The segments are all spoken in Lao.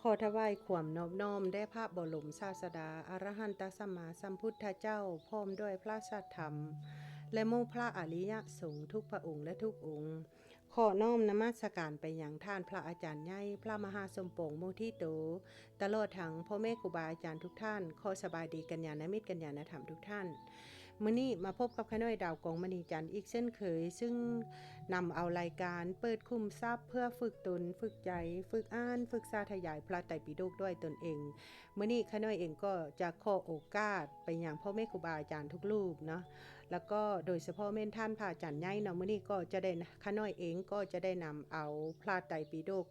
ຂໍຖວາຍຄວາມນອບນ້ອມແດ່ພະບໍລົມສາສະດາ ອະລະຫັນຕະສຳມາສຳພຸດທະເຈົ້າ ພ້ອມດ້ວຍພະສັດທຳ ແລະ ໝູ່ພະອະລິຍະສົງທຸກພະອົງ ແລະ ທຸກອົງ. ຂໍນ້ອມນະມັດສະການໄປຍັງທ່ານພະອາຈານໃຫຍ່ ພະມະຫາສົມປອງ ໂມທິໂຕ, ຕະຫຼອດທັງພໍ່ແມ່ຄູບາອາຈານທຸກທ່ານ. ຂໍສະບາຍດີກັນຍານະມິດ ກັນຍານະທຳທຸກທ່ານ. ມື້ນີ້ມາພົບກັບຂ້ານ້ອຍດາວກອງມະນີຈັນອີກເຊັ່ນເຄີຍ, ຊຶ່ງນຳເອົາລາຍການເປີດຂຸມຊັບເພື່ອຝຶກຕົນ, ຝຶກໃຈ, ຝຶກອ່ານ, ຝຶກສາທະຫຍາຍພະໄຕປິດົກດ້ວຍຕົນເອງ. ມື້ນີ້ຂ້ານ້ອຍເອງກໍຈະຂໍໂອກາດໄປຍັງພໍ່ແມ່ຄູບາອາຈານທຸກຮູບເນາະ, ແລ້ວກໍໂດຍສະເພາະແມ່ນທ່ານພະອາຈານໃຫຍ່ເນາະ, ມື້ນີ້ກໍຈະໄດ້ ຂ້ານ້ອຍເອງກໍຈະໄດ້ນຳເອົາພະໄຕປິດົກ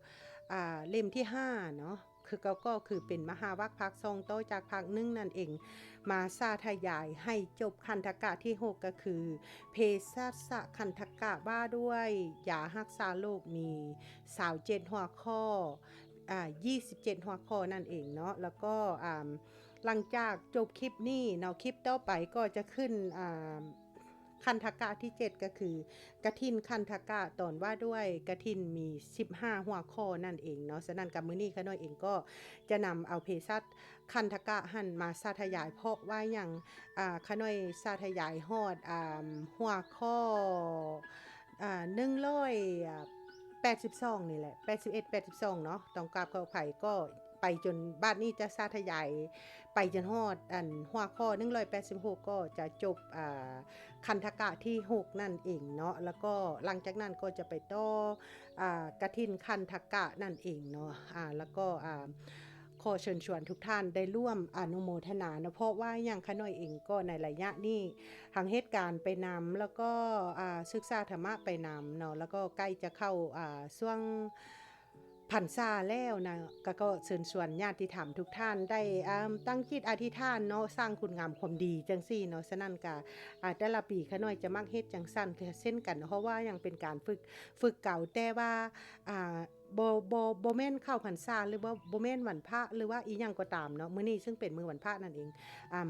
ອ່າ ເຫຼັ້ມທີຫ້າເນາະ, ຄືເກົ່າກໍຄືເປັນມະຫາວັກພາກສອງ ຕໍ່ຈາກພາກໜຶ່ງນັ້ນເອງ ມາສາທະຫຍາຍໃຫ້ຈົບຄັນທະກະທີຫົກ ກໍຄືເພສັດຊະຄັນທະກະ ວ່າດ້ວຍຢາຮັກສາໂລກ ມີຊາວເຈັດຫົວຂໍ້, ອ່າ ຊາວເຈັດຫົວຂໍ້ນັ້ນເອງເນາະ. ແລ້ວກໍ ອ່າ ຫຼັງຈາກຈົບຄລິບນີ້ເນາະ, ຄລິບຕໍ່ໄປກໍຈະຂຶ້ນ ອ່າ ຄັນທະກະທີເຈັດ ກໍຄືກະຖິນຄັນທະກະ ຕອນວ່າດ້ວຍກະຖິນມີສິບຫ້າຫົວຂໍ້ນັ້ນເອງເນາະ. ສະນັ້ນກະມື້ນີ້ຂ້ານ້ອຍເອງກໍຈະນຳເອົາເພສັດຄັນທະກະຫັ້ນມາສາທະຫຍາຍ, ເພາະວ່າຫຍັງ ອ່າ ຂ້ານ້ອຍສາທະຫຍາຍຮອດ ອ່າ ຫົວຂໍ້ ອ່າ ໜຶ່ງຮ້ອຍແປດສິບສອງນີ້ແຫຼະ, ແປດສິບເອັດ ແປດສິບສອງເນາະ, ຕ້ອງກາບຂໍອະໄພ. ກໍໄປຈົນ ບາດນີ້ຈະສາທະຫຍາຍໄປຈົນຮອດ ອັນ ຫົວຂໍ້ໜຶ່ງຮ້ອຍແປດສິບຫົກ ກໍຈະຈົບ ອ່າ ຄັນທະກະທີຫົກນັ້ນເອງເນາະ. ແລ້ວກໍຫຼັງຈາກນັ້ນກໍຈະໄປຕໍ່ ອ່າ ກະຖິນຄັນທະກະນັ້ນເອງເນາະ. ອ່າ ແລ້ວກໍ ອ່າ ຂໍເຊີນຊວນທຸກທ່ານໄດ້ຮ່ວມອະນຸໂມທະນາເນາະ, ເພາະວ່າຫຍັງ ຂ້ານ້ອຍເອງກໍໃນໄລຍະນີ້ ທັງເຮັດການໄປນຳ ແລ້ວກໍ ອ່າ ສຶກສາທຳມະໄປນຳເນາະ, ແລ້ວກໍໃກ້ຈະເຂົ້າ ອ່າ ຊ່ວງພັນສາແລ້ວນະ, ກະ ກໍເຊີນຊວນຍາດຕິທຳທຸກທ່ານໄດ້ ອ່າ ຕັ້ງຈິດອະທິຖານເນາະ, ສ້າງຄຸນງາມຄວາມດີຈັ່ງຊີ້ເນາະ. ສະນັ້ນກະ ອ່າ ແຕ່ລະປີຂ້ານ້ອຍຈະມັກເຮັດຈັ່ງຊັ້ນເຊັ່ນກັນ, ເພາະວ່າຫຍັງ ເປັນການຝຶກ ຝຶກເກົ່າ, ແຕ່ວ່າ ອ່າ ບໍ່ ບໍ່ ບໍ່ແມ່ນເຂົ້າພັນສາ ຫຼືວ່າບໍ່ແມ່ນວັນພະ ຫຼືວ່າອີ່ຫຍັງກໍຕາມເນາະ, ມື້ນີ້ຊຶ່ງເປັນມື້ວັນພະນັ້ນເອງ ອ່າ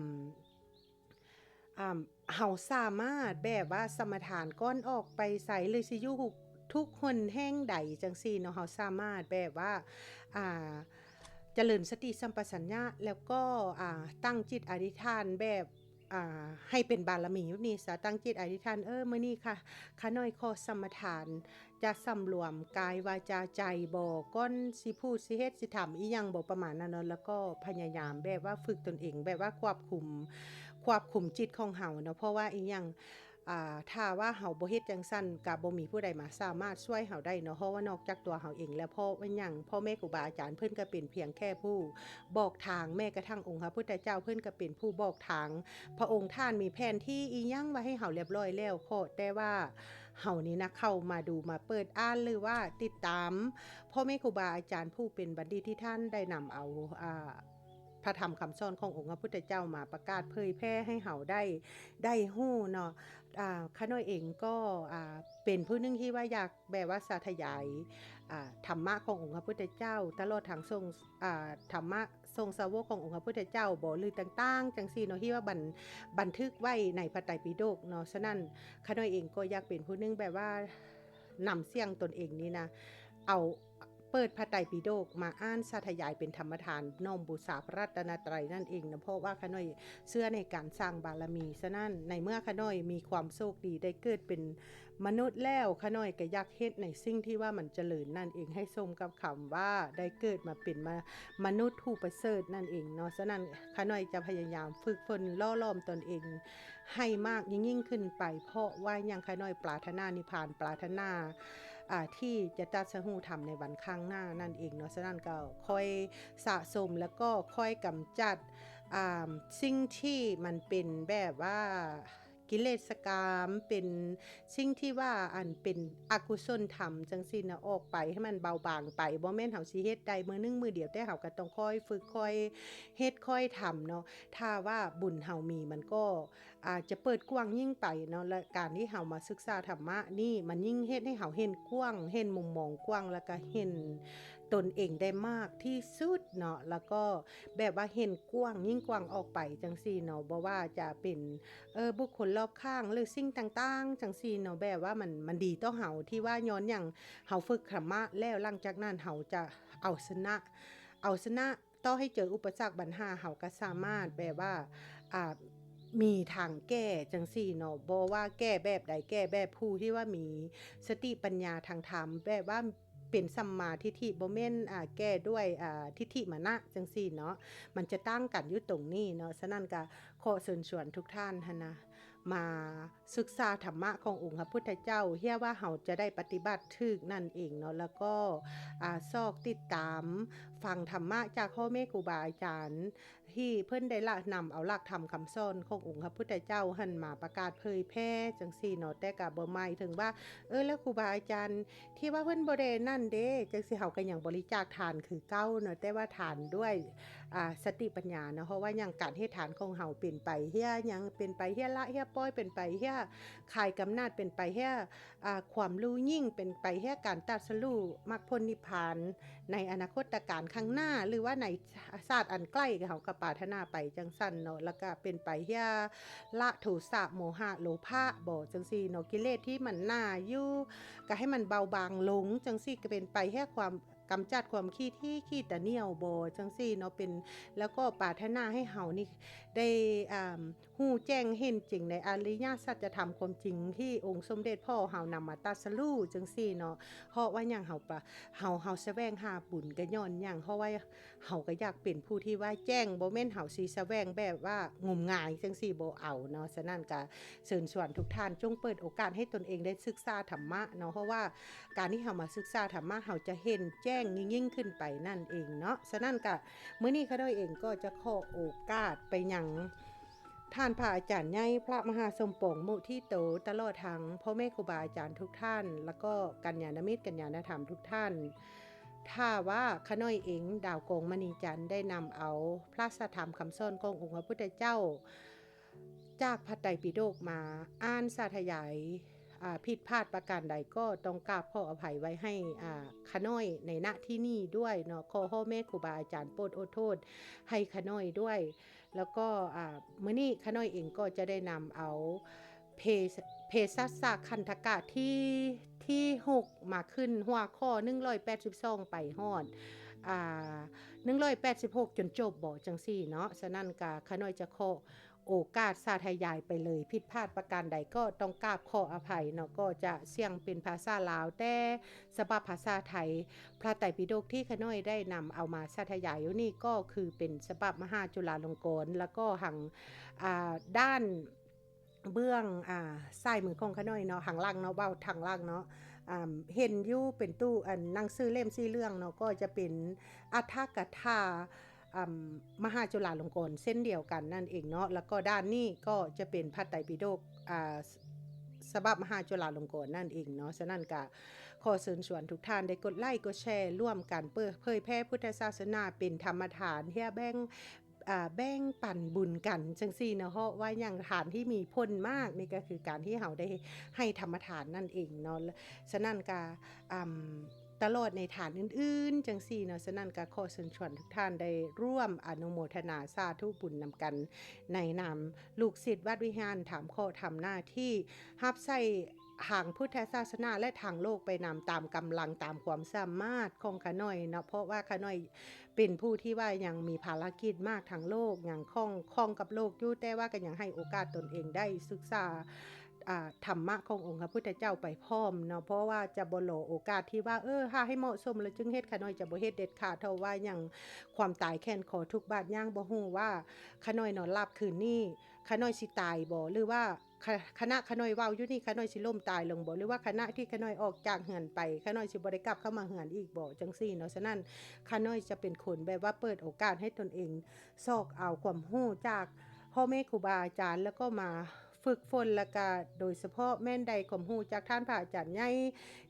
ອ່າ ເຮົາສາມາດແບບວ່າສະມາທານກ່ອນອອກໄປໃສ ຫຼືຊິຢູ່ທຸກຫົນແຫ່ງໃດຈັ່ງຊີ້ເນາະ, ເຮົາສາມາດແບບວ່າ ອ່າ ຈະເລີນສະຕິສຳປະຊັນຍະ ແລ້ວກໍ ອ່າ ຕັ້ງຈິດອະທິຖານແບບ ອ່າ ໃຫ້ເປັນບາລະມີຢູ່ນີ້ຊະ, ຕັ້ງຈິດອະທິຖານ ເອີ ມື້ນີ້ຂ້າ ຂ້ານ້ອຍຂໍສະມາທານ ຈະສຳລວມກາຍ ວາຈາ ໃຈບໍ ກ່ອນຊິພູດ ຊິເຮັດ ຊິທຳອີ່ຫຍັງບໍ ປະມານນັ້ນເນາະ. ແລ້ວກໍພະຍາຍາມແບບວ່າຝຶກຕົນເອງ ແບບວ່າຄວບຄຸມ ຄວບຄຸມຈິດຂອງເຮົາເນາະ, ເພາະວ່າອີ່ຫຍັງ ອ່າ ຖ້າວ່າເຮົາບໍ່ເຮັດຈັ່ງຊັ້ນ ກະບໍ່ມີຜູ້ໃດມາສາມາດຊ່ວຍເຮົາໄດ້ເນາະ, ເພາະວ່ານອກຈາກຕົວເຮົາເອງແລ້ວ. ເພາະວ່າຫຍັງ ພໍ່ແມ່ຄູບາອາຈານເພິ່ນກະເປັນພຽງແຄ່ຜູ້ບອກທາງ, ແມ້ກະທັ່ງອົງພະພຸດທະເຈົ້າເພິ່ນກະເປັນຜູ້ບອກທາງ. ພະອົງທ່ານມີແຜນທີ່ອີ່ຫຍັງໄວ້ໃຫ້ເຮົາລຽບລ້ອຍແລ້ວ, ຂໍແຕ່ວ່າເຮົານີ້ນະ ເຂົ້າມາດູມາເປີດອ່ານ ຫຼືວ່າຕິດຕາມພໍ່ແມ່ຄູບາອາຈານຜູ້ເປັນບັນດິດທີ່ທ່ານໄດ້ນຳເອົາ ອ່າ ພະທຳຄຳສອນຂອງອົງພະພຸດທະເຈົ້າມາປະກາດເຜີຍແຜ່ໃຫ້ເຮົາໄດ້ ໄດ້ຮູ້ເນາະ. ອ່າ ຂ້ານ້ອຍເອງກໍ ອ່າ ເປັນຜູ້ໜຶ່ງທີ່ວ່າຢາກແບບວ່າສາທະຫຍາຍ ອ່າ ທຳມະຂອງອົງພະພຸດທະເຈົ້າ ຕະຫຼອດທັງສົງ ອ່າ ທຳມະ ສົງສາວົກຂອງອົງພະພຸດທະເຈົ້າບໍ ຫຼືຕ່າງໆ ຈັ່ງຊີ້ເນາະ ທີ່ວ່າບັນ ບັນທຶກໄວ້ໃນພະໄຕປິດົກເນາະ. ສະນັ້ນ ຂ້ານ້ອຍເອງກໍຢາກເປັນຜູ້ໜຶ່ງແບບວ່ານຳສຽງຕົນເອງນີ້ນະ ເອົາ ເປີດພະໄຕປິດົກມາອ່ານສາທະຫຍາຍເປັນທຳມະທານ ນ້ອມບູຊາພະລັດຕະນະໄຕນັ້ນເອງນະ, ເພາະວ່າຂ້ານ້ອຍເຊື່ອໃນການສ້າງບາລະມີ. ສະນັ້ນ ໃນເມື່ອຂ້ານ້ອຍມີຄວາມໂຊກດີໄດ້ເກີດເປັນ ມະນຸດແລ້ວ ຂ້ານ້ອຍກໍຢາກເຮັດໃນສິ່ງທີ່ວ່າມັນຈະເລີນນັ້ນເອງ ໃຫ້ສົມກັບຄຳວ່າໄດ້ເກີດມາເປັນມະ ມະນຸດຜູ້ປະເສີດນັ້ນເອງເນາະ. ສະນັ້ນ ຂ້ານ້ອຍຈະພະຍາຍາມຝຶກຝົນຫຼໍ່ຫຼອມຕົນເອງໃຫ້ມາກຍິ່ງໆຂຶ້ນໄປ, ເພາະວ່າຫຍັງ ຂ້ານ້ອຍປາດຖະໜານິບພານ ປາດຖະໜາ ອ່າ ທີ່ຈະຕັດສະຮູ້ທຳໃນວັນຂ້າງໜ້ານັ້ນເອງເນາະ. ສະນັ້ນກໍຄ່ອຍສະສົມ ແລ້ວກໍຄ່ອຍກຳຈັດ ອ່າ ສິ່ງທີ່ມັນເປັນແບບວ່າ ກິເລສະກາມ ເປັນສິ່ງທີ່ວ່າ ອັນ ເປັນອະກຸສົນທຳຈັ່ງຊີ້ນະ ອອກໄປໃຫ້ມັນເບົາບາງໄປ. ບໍ່ແມ່ນເຮົາຊິເຮັດໄດ້ມື້ໜຶ່ງມື້ດຽວ, ແຕ່ເຮົາກໍຕ້ອງຄ່ອຍຝຶກ ຄ່ອຍເຮັດ ຄ່ອຍທຳເນາະ. ຖ້າວ່າບຸນເຮົາມີ ມັນກໍ ອາດຈະເປີດກວ້າງຍິ່ງໄປເນາະ. ແລະ ການທີ່ເຮົາມາສຶກສາທຳມະນີ້ ມັນຍິ່ງເຮັດໃຫ້ເຮົາເຫັນກວ້າງ ເຫັນມຸມມອງກວ້າງ ແລ້ວກໍເຫັນຕົນເອງໄດ້ມາກທີ່ສຸດເນາະ. ແລ້ວກໍ ແບບວ່າເຫັນກວ້າງ ຍິ່ງກວ້າງອອກໄປຈັ່ງຊີ້ເນາະ, ບໍ່ວ່າຈະເປັນ ເອີ ບຸກຄົນລອບຂ້າງ ຫຼື ສິ່ງຕ່າງໆ ຈັ່ງຊີ້ເນາະ, ແບບວ່າມັນ ມັນດີຕໍ່ເຮົາ ທີ່ວ່າຍ້ອນຫຍັງ ເຮົາຝຶກທຳມະແລ້ວ ຫຼັງຈາກນັ້ນເຮົາຈະເອົາຊະນະ ເອົາຊະນະ ຕໍ່ໃຫ້ເຈີອຸປະສັກບັນຫາ ເຮົາກໍສາມາດແບບວ່າ ອ່າ ມີທາງແກ້ຈັ່ງຊີ້ເນາະ. ບໍ່ວ່າແກ້ແບບໃດ ແກ້ແບບຜູ້ທີ່ວ່າມີສະຕິປັນຍາທາງທຳ ແບບວ່າເປັນສຳມາທິດຖິ ບໍ່ແມ່ນ ອ່າ ແກ້ດ້ວຍ ອ່າ ທິດຖິມານະຈັ່ງຊີ້ເນາະ. ມັນຈະຕ່າງກັນຢູ່ຕົງນີ້ເນາະ. ສະນັ້ນກໍຂໍເຊີນຊວນທຸກທ່ານຫັ້ນນະ ມາສຶກສາທຳມະຂອງອົງພະພຸດທະເຈົ້າ ເພື່ອວ່າເຮົາຈະໄດ້ປະຕິບັດຖືກນັ້ນເອງເນາະ. ແລ້ວກໍ ອ່າ ຊອກຕິດຕາມຟັງທຳມະຈາກພໍ່ແມ່ຄູບາອາຈານ ທີ່ເພິ່ນໄດ້ລະນຳເອົາຫຼັກທຳຄຳສອນຂອງອົງພະພຸດທະເຈົ້າຫັ້ນມາປະກາດເຜີຍແຜ່ຈັ່ງຊີ້ເນາະ. ແຕ່ກໍບໍ່ໝາຍເຖິງວ່າ ເອີ ແລ້ວຄູບາອາຈານທີ່ວ່າເພິ່ນບໍ່ໄດ້ນັ້ນເດ້ ຈັ່ງຊີ້ ເຮົາກໍຍັງບໍລິຈາກທານຄືເກົ່າເນາະ, ແຕ່ວ່າທານດ້ວຍ ອ່າ ສະຕິປັນຍາເນາະ. ເພາະວ່າຫຍັງ ການເຮັດທານຂອງເຮົາເປັນໄປເພື່ອຫຍັງ? ເປັນໄປເພື່ອລະເພື່ອປ່ອຍ, ເປັນໄປເພື່ອຄາຍກຳໜັດ, ເປັນໄປເພື່ອ ອ່າ ຄວາມຮູ້ຍິ່ງ, ເປັນໄປເພື່ອການຕັດສະຮູ້ມັກຜົນນິບພານໃນອະນາຄົດຕະການຂ້າງໜ້າ ຫຼືວ່າໃນຊາດອັນໃກ້ ເຮົາກໍປາດຖະໜາໄປຈັ່ງຊັ້ນເນາະ. ແລ້ວກໍເປັນໄປເພື່ອລະໂທສະ ໂມຫະ ໂລພະບໍ ຈັ່ງຊີ້ເນາະ. ກິເລດທີ່ມັນໜາຢູ່ ກໍໃຫ້ມັນເບົາບາງລົງ ຈັ່ງຊີ້ ກໍເປັນໄປເພື່ອຄວາມ ກຳຈັດຄວາມຂີ້ຖີ່ຂີ້ຕະໜ່ຽວບໍ ຈັ່ງຊີ້ເນາະ. ເປັນ ແລ້ວກໍປາດຖະໜາໃຫ້ເຮົານີ້ໄດ້ ອ່າ ຮູ້ແຈ້ງເຫັນຈິງໃນອະລິຍະສັດຈະທຳຄວາມຈິງທີ່ອົງສົມເດັດພໍ່ເຮົານຳມາຕັດສະຮູ້ ຈັ່ງຊີ້ເນາະ. ເພາະວ່າຫຍັງ ເຮົາປະ ເຮົາ ເຮົາສະແຫວງຫາບຸນກໍຍ້ອນຫຍັງ? ເພາະວ່າເຮົາກໍຢາກເປັນຜູ້ທີ່ວ່າແຈ້ງ, ບໍ່ແມ່ນເຮົາຊິສະແຫວງແບບວ່າງົມງາຍ ຈັ່ງຊີ້ບໍ່ເອົາເນາະ. ສະນັ້ນກໍເຊີນຊວນທຸກທ່ານຈົ່ງເປີດໂອກາດໃຫ້ຕົນເອງໄດ້ສຶກສາທຳມະເນາະ, ເພາະວ່າ ການທີ່ເຮົາມາສຶກສາທຳມະ ເຮົາຈະເຫັນແຈ້ງຍິ່ງໆຂຶ້ນໄປນັ້ນເອງເນາະ. ສະນັ້ນກະ ມື້ນີ້ຂ້ານ້ອຍເອງກໍຈະຂໍໂອກາດໄປຍັງທ່ານພະອາຈານໃຫຍ່ ພະມະຫາສົມປອງ ມຸທິໂຕ ຕະຫຼອດທັງພໍ່ແມ່ຄູບາອາຈານທຸກທ່ານ ແລ້ວກໍກັນຍານະມິດ ກັນຍານະທຳທຸກທ່ານ. ຖ້າວ່າຂ້ານ້ອຍເອງ ດາວກອງມະນີຈັນ ໄດ້ນຳເອົາພະສັດທຳຄຳສອນຂອງອົງພະພຸດທະເຈົ້າ ຈາກພະໄຕປິດົກມາອ່ານສາທະຍາຍ ອ່າ ຜິດພາດປະການໃດກໍຕ້ອງກາບຂໍອະໄພໄວ້ໃຫ້ ອ່າ ຂ້ານ້ອຍໃນ ນະ ທີ່ນີ້ດ້ວຍເນາະ. ຂໍພໍ່ແມ່ຄູບາອາຈານໂປດອົດໂທດໃຫ້ຂ້ານ້ອຍດ້ວຍ. ແລ້ວກໍ ອ່າ ມື້ນີ້ຂ້ານ້ອຍເອງກໍຈະໄດ້ນຳເອົາເພ ເພສັດສະຄັນທະກະທີ ທີຫົກ ມາຂຶ້ນຫົວຂໍ້ໜຶ່ງຮ້ອຍແປດສິບສອງ ໄປຮອດ ອ່າ ໜຶ່ງຮ້ອຍແປດສິບຫົກ ຈົນຈົບບໍ ຈັ່ງຊີ້ເນາະ. ສະນັ້ນກະຂ້ານ້ອຍຈະຂໍ ໂອກາດສາທະຍາຍໄປເລີຍ, ຜິດພາດປະການໃດກໍຕ້ອງກາບຂໍອະໄພເນາະ. ກໍຈະສຽງເປັນພາສາລາວ, ແຕ່ສະບັບພາສາໄທ ພະໄຕປິດົກທີ່ຂ້ານ້ອຍໄດ້ນຳເອົາມາສາທະຍາຍຢູ່ນີ້ ກໍຄືເປັນສະບັບມະຫາຈຸລາລົງກອນ, ແລ້ວກໍທາງ ອ່າ ດ້ານເບື້ອງ ອ່າ ຊ້າຍມືຂອງຂ້ານ້ອຍເນາະ, ທາງຫຼັງເນາະ, ເວົ້າທາງຫຼັງເນາະ, ອ່າ ເຫັນຢູ່ເປັນຕູ້ ອັນ ໜັງສືເຫຼັ້ມສີເຫຼືອງເນາະ, ກໍຈະເປັນອັດຖະກະຖາ ອ່າ ມະຫາຈຸລາລົງກອນເຊັ່ນດຽວກັນນັ້ນເອງເນາະ. ແລ້ວກໍດ້ານນີ້ກໍຈະເປັນພະໄຕປິດົກ ອ່າ ສະບັບມະຫາຈຸລາລົງກອນນັ້ນເອງເນາະ. ສະນັ້ນກະຂໍເຊີນຊວນທຸກທ່ານໄດ້ກົດໄລກົດແຊ ຮ່ວມກັນເຜີຍແຜ່ພຸດທະສາສະໜາເປັນທຳມະທານ ເພື່ອແບ່ງ ອ່າ ແບ່ງປັນບຸນກັນຈັ່ງຊີ້ເນາະ. ເພາະວ່າຫຍັງ ທານທີ່ມີຜົນມາກນີ້ກໍຄືການທີ່ເຮົາໄດ້ໃຫ້ທຳມະທານນັ້ນເອງເນາະ. ສະນັ້ນກະ ອ່າ ຕະຫຼອດໃນທານອື່ນໆ ຈັ່ງຊີ້ເນາະ. ສະນັ້ນກໍຂໍເຊີນຊວນທຸກທ່ານໄດ້ຮ່ວມອະນຸໂມທະນາສາທຸບຸນນຳກັນ ໃນນາມລູກສິດວັດວິຫານທຳເຄາະທຳໜ້າທີ່ຮັບໃຊ້ທາງພຸດທະສາສະໜາ ແລະ ທາງໂລກໄປນຳ ຕາມກຳລັງ ຕາມຄວາມສາມາດຂອງຂ້ານ້ອຍເນາະ. ເພາະວ່າຂ້ານ້ອຍເປັນຜູ້ທີ່ວ່າຍັງມີພາລະກິດມາກທາງໂລກ ຍັງຂ້ອງ ຂ້ອງກັບໂລກຢູ່, ແຕ່ວ່າກໍຍັງໃຫ້ໂອກາດຕົນເອງໄດ້ສຶກສາ ອ່າ ທຳມະຂອງອົງພະພຸດທະເຈົ້າໄປພ້ອມເນາະ. ເພາະວ່າຈະບໍ່ລໍໂອກາດທີ່ວ່າ ເອີ ຖ້າໃຫ້ເໝາະສົມແລ້ວຈຶ່ງເຮັດ, ຂ້ານ້ອຍຈະບໍ່ເຮັດເດັດຂາດ. ເພາະວ່າຫຍັງ ຄວາມຕາຍແຂນຄໍທຸກບາດຍ່າງ, ບໍ່ຮູ້ວ່າຂ້ານ້ອຍນອນຫຼັບຄືນນີ້ ຂ້ານ້ອຍຊິຕາຍບໍ່ ຫຼືວ່າ ຂະ ຂະນະຂ້ານ້ອຍເວົ້າຢູ່ນີ້ ຂ້ານ້ອຍຊິລົ້ມຕາຍລົງບໍ່ ຫຼືວ່າຂະນະທີ່ຂ້ານ້ອຍອອກຈາກເຮືອນໄປ ຂ້ານ້ອຍຊິບໍ່ໄດ້ກັບເຂົ້າມາເຮືອນອີກບໍ່ ຈັ່ງຊີ້ເນາະ. ສະນັ້ນ ຂ້ານ້ອຍຈະເປັນຄົນແບບວ່າເປີດໂອກາດໃຫ້ຕົນເອງ ຊອກເອົາຄວາມຮູ້ຈາກພໍ່ແມ່ຄູບາອາຈານ ແລ້ວກໍມາຝຶກຝົນ ແລ້ວກະໂດຍສະເພາະແມ່ນໄດ້ຄວາມຮູ້ຈາກທ່ານພະອາຈານໃຫຍ່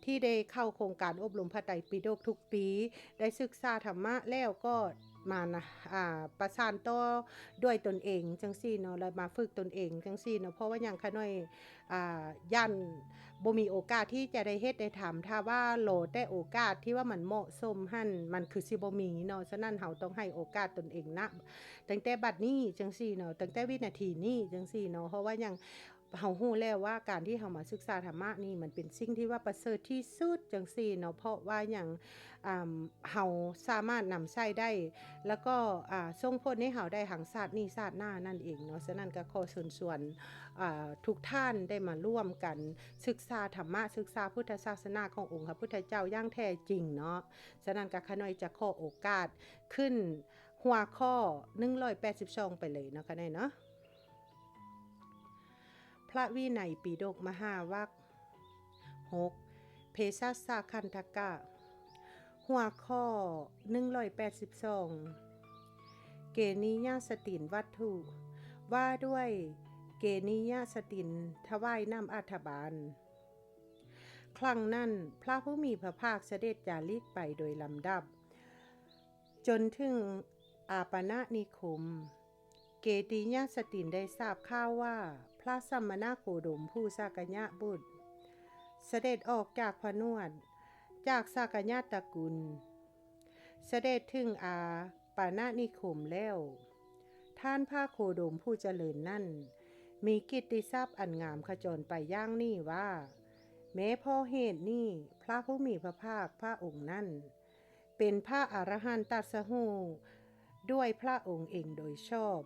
ທີ່ໄດ້ເຂົ້າໂຄງການອົບຮົມພະໄຕປິດົກທຸກປີ ໄດ້ສຶກສາທຳມະແລ້ວກໍມານະ ອ່າ ປະສານຕໍ່ດ້ວຍຕົນເອງຈັ່ງຊີ້ເນາະ ແລ້ວມາຝຶກຕົນເອງຈັ່ງຊີ້ເນາະ. ເພາະວ່າຫຍັງ ຂ້ານ້ອຍ ອ່າ ຢ້ານບໍ່ມີໂອກາດທີ່ຈະໄດ້ເຮັດໄດ້ທຳ ຖ້າວ່າລໍແຕ່ໂອກາດທີ່ວ່າມັນເໝາະສົມຫັ້ນ ມັນຄືຊິບໍ່ມີເນາະ. ສະນັ້ນ ເຮົາຕ້ອງໃຫ້ໂອກາດຕົນເອງນະ ຕັ້ງແຕ່ບັດນີ້ຈັ່ງຊີ້ເນາະ ຕັ້ງແຕ່ວິນາທີນີ້ຈັ່ງຊີ້ເນາະ. ເພາະວ່າຫຍັງ ເຮົາຮູ້ແລ້ວວ່າການທີ່ເຮົາມາສຶກສາທຳມະນີ້ ມັນເປັນສິ່ງທີ່ວ່າປະເສີດທີ່ສຸດຈັ່ງຊີ້ເນາະ. ເພາະວ່າຫຍັງ? ອ່າ ເຮົາສາມາດນຳໃຊ້ໄດ້ ແລ້ວກໍ ອ່າ ສົ່ງຜົນໃຫ້ເຮົາໄດ້ທັງຊາດນີ້ຊາດໜ້ານັ້ນເອງເນາະ. ສະນັ້ນກໍຂໍເຊີນຊວນ ອ່າ ທຸກທ່ານໄດ້ມາຮ່ວມກັນສຶກສາທຳມະ, ສຶກສາພຸດທະສາສະໜາຂອງອົງພະພຸດທະເຈົ້າຢ່າງແທ້ຈິງເນາະ. ສະນັ້ນກໍຂະນ້ອຍຈະຂໍໂອກາດຂຶ້ນຫົວຂໍ້ໜຶ່ງຮ້ອຍແປດສິບສອງໄປເລີຍເນາະ ຂະນ້ອຍເນາະ. ພະວິໄນປິດົກ ມະຫາວັກ ຫົກ ເພສັດສະຂັນທະກະ ຫົວຂໍ້ໜຶ່ງຮ້ອຍແປດສິບສອງ ເກນິຍະສະຕິນວັດຖຸ ວ່າດ້ວຍເກນິຍະສະຕິນຖວາຍນ້ຳອັດຖະບານ. ຄັ້ງນັ້ນ ພະຜູ້ມີພະພາກສະເດັດຈາລິກໄປໂດຍລຳດັບ ຈົນເຖິງອາປານະນິຄົມ. ເກຕິຍະສະຕິນໄດ້ຊາບຂ່າວວ່າ ພະສະມະນະໂຄດົມຜູ້ສາກະຍະບຸດ ສະເດັດອອກຈາກຜະນວດ ຈາກສາກະຍະຕະກຸນ ສະເດັດເຖິງອາປານະນິຄົມແລ້ວ. ທ່ານພະໂຄດົມຜູ້ຈະເລີນນັ້ນ ມີກິດຕິສັບອັນງາມຂະຈອນໄປຢ່າງນີ້ວ່າ ແມ້ເພາະເຫດນີ້ ພະຜູ້ມີພະພາກພະອົງນັ້ນ ເປັນພະອະລະຫັນຕັດສະຮູ້ດ້ວຍພະອົງເອງໂດຍຊອບ,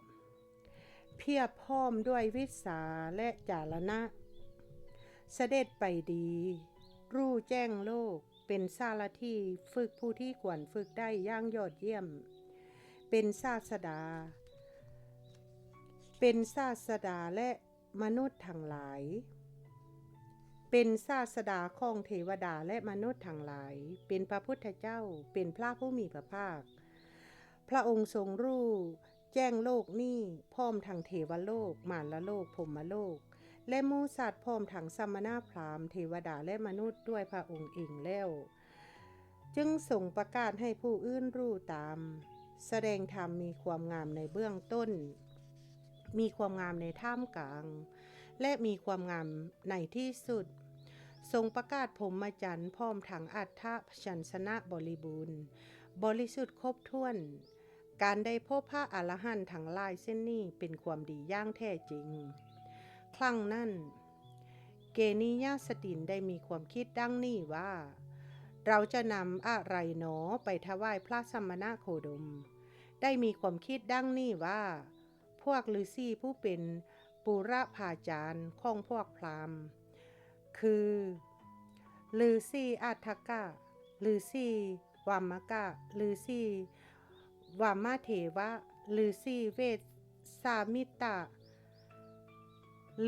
ພຽບພ້ອມດ້ວຍວິດຊາ ແລະ ຈາລະນະ, ສະເດັດໄປດີ, ຮູ້ແຈ້ງໂລກ, ເປັນສາລະຖີຝຶກຜູ້ທີ່ຄວນຝຶກໄດ້ຢ່າງຍອດຢ້ຽມ, ເປັນສາດສະດາ, ເປັນສາດສະດາ ແລະ ມະນຸດທັງຫຼາຍ, ເປັນສາດສະດາຂອງເທວະດາ ແລະ ມະນຸດທັງຫຼາຍ, ເປັນພະພຸດທະເຈົ້າ, ເປັນພະຜູ້ມີພະພາກ. ພະອົງຊົງຮູ້ແຈ້ງໂລກນີ້ ພ້ອມທັງເທວະໂລກ, ມານລະໂລກ, ພົມມະໂລກ ແລະ ໝູ່ສັດ, ພ້ອມທັງສະມະນະພາມ, ເທວະດາ ແລະ ມະນຸດ ດ້ວຍພະອົງເອງແລ້ວ. ຈຶ່ງຊົງປະກາດໃຫ້ຜູ້ອື່ນຮູ້ຕາມ, ສະແດງທຳມີຄວາມງາມໃນເບື້ອງຕົ້ນ, ມີຄວາມງາມໃນທ່າມກາງ ແລະ ມີຄວາມງາມໃນທີ່ສຸດ, ຊົງປະກາດພົມມະຈັນ ພ້ອມທັງອັດຖະພະຍັນຊະນະບໍລິບູນ, ບໍລິສຸດຄົບຖ້ວນ. ການໄດ້ພົບພະອະລະຫັນທັງຫຼາຍເຊັ່ນນີ້ ເປັນຄວາມດີຢ່າງແທ້ຈິງ. ຄັ້ງນັ້ນ ເກນິຍະສະຕິນໄດ້ມີຄວາມຄິດດັ່ງນີ້ວ່າ, ເຮົາຈະນຳອະໄລໜໍໄປຖວາຍພະສະມະນະໂຄດົມ? ໄດ້ມີຄວາມຄິດດັ່ງນີ້ວ່າ, ພວກລືຊີຜູ້ເປັນປຸລະພາຈານຂອງພວກພາມ ຄື ລືຊີອັດຖະກະ, ລືຊີວາມະກະ, ລືຊີວາມະເທວະ, ລືຊີເວດສາມິດຕະ,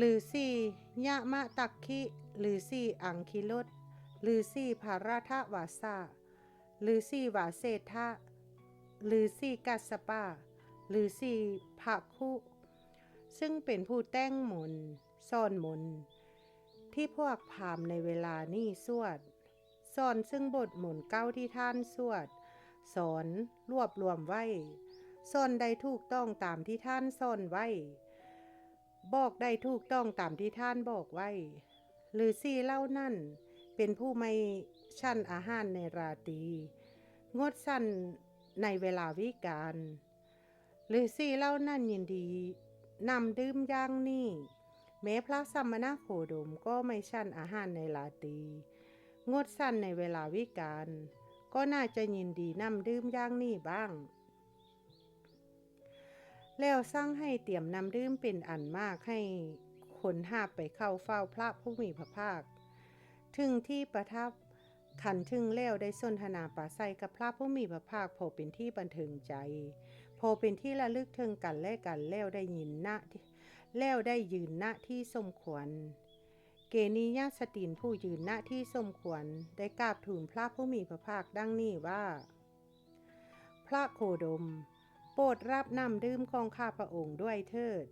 ລືຊີຍະມະຕັກຄີ, ລືຊີອັງຄີລົດ, ລືຊີພະລະທະວາສະ, ລືຊີວາເສດຖະ, ລືຊີກັດສະປະ, ລືຊີພະຄຸ, ຊຶ່ງເປັນຜູ້ແຕ່ງມົນ, ສອນມົນ ທີ່ພວກພາມໃນເວລານີ້ສວດ, ສອນຊຶ່ງບົດມົນເກົ່າທີ່ທ່ານສວດ, ສອນລວບລວມໄວ້, ສອນໄດ້ຖືກຕ້ອງຕາມທີ່ທ່ານສອນໄວ້, ບອກໄດ້ຖືກຕ້ອງຕາມທີ່ທ່ານບອກໄວ້. ລືຊີເຫຼົ່ານັ້ນເປັນຜູ້ໄມ່ສັນອາຫານໃນລາຕີ, ງົດສັນໃນເວລາວິການ. ລືຊີເຫຼົ່ານັ້ນຍິນດີນ້ຳດື່ມຢ່າງນີ້, ແມ້ພະສະມະນະໂຄດົມກໍໄມ່ສັນອາຫານໃນລາຕີ, ງົດສັນໃນເວລາວິການ, ກໍໜ້າຈະຍິນດີນ້ຳດື່ມຢ່າງນີ້ບ້າງ. ແລ້ວສັ່ງໃຫ້ຕຽມນ້ຳດື່ມເປັນອັນມາກໃຫ້ຄົນຫາບໄປເຂົ້າເຝົ້າພະຜູ້ມີພະພາກ ເຖິງທີ່ປະທັບ. ຄັນເຖິງແລ້ວໄດ້ສົນທະນາປາໄສກັບພະຜູ້ມີພະພາກ ພໍເປັນທີ່ບັນເທີງໃຈ, ພໍເປັນທີ່ລະລຶກເຖິງກັນແລະກັນ, ແລ້ວໄດ້ຍິນນະ, ແລ້ວໄດ້ຢືນນະທີ່ສົມຄວນ. ເກນິຍະສະຕິນຜູ້ຢືນນະທີ່ສົມຄວນ ໄດ້ກາບທູນພະຜູ້ມີພະພາກດັ່ງນີ້ວ່າ, ພະໂຄດົມ, ໂປດຮັບນ້ຳດື່ມຂອງຂ້າພະອົງດ້ວຍເຖີດ.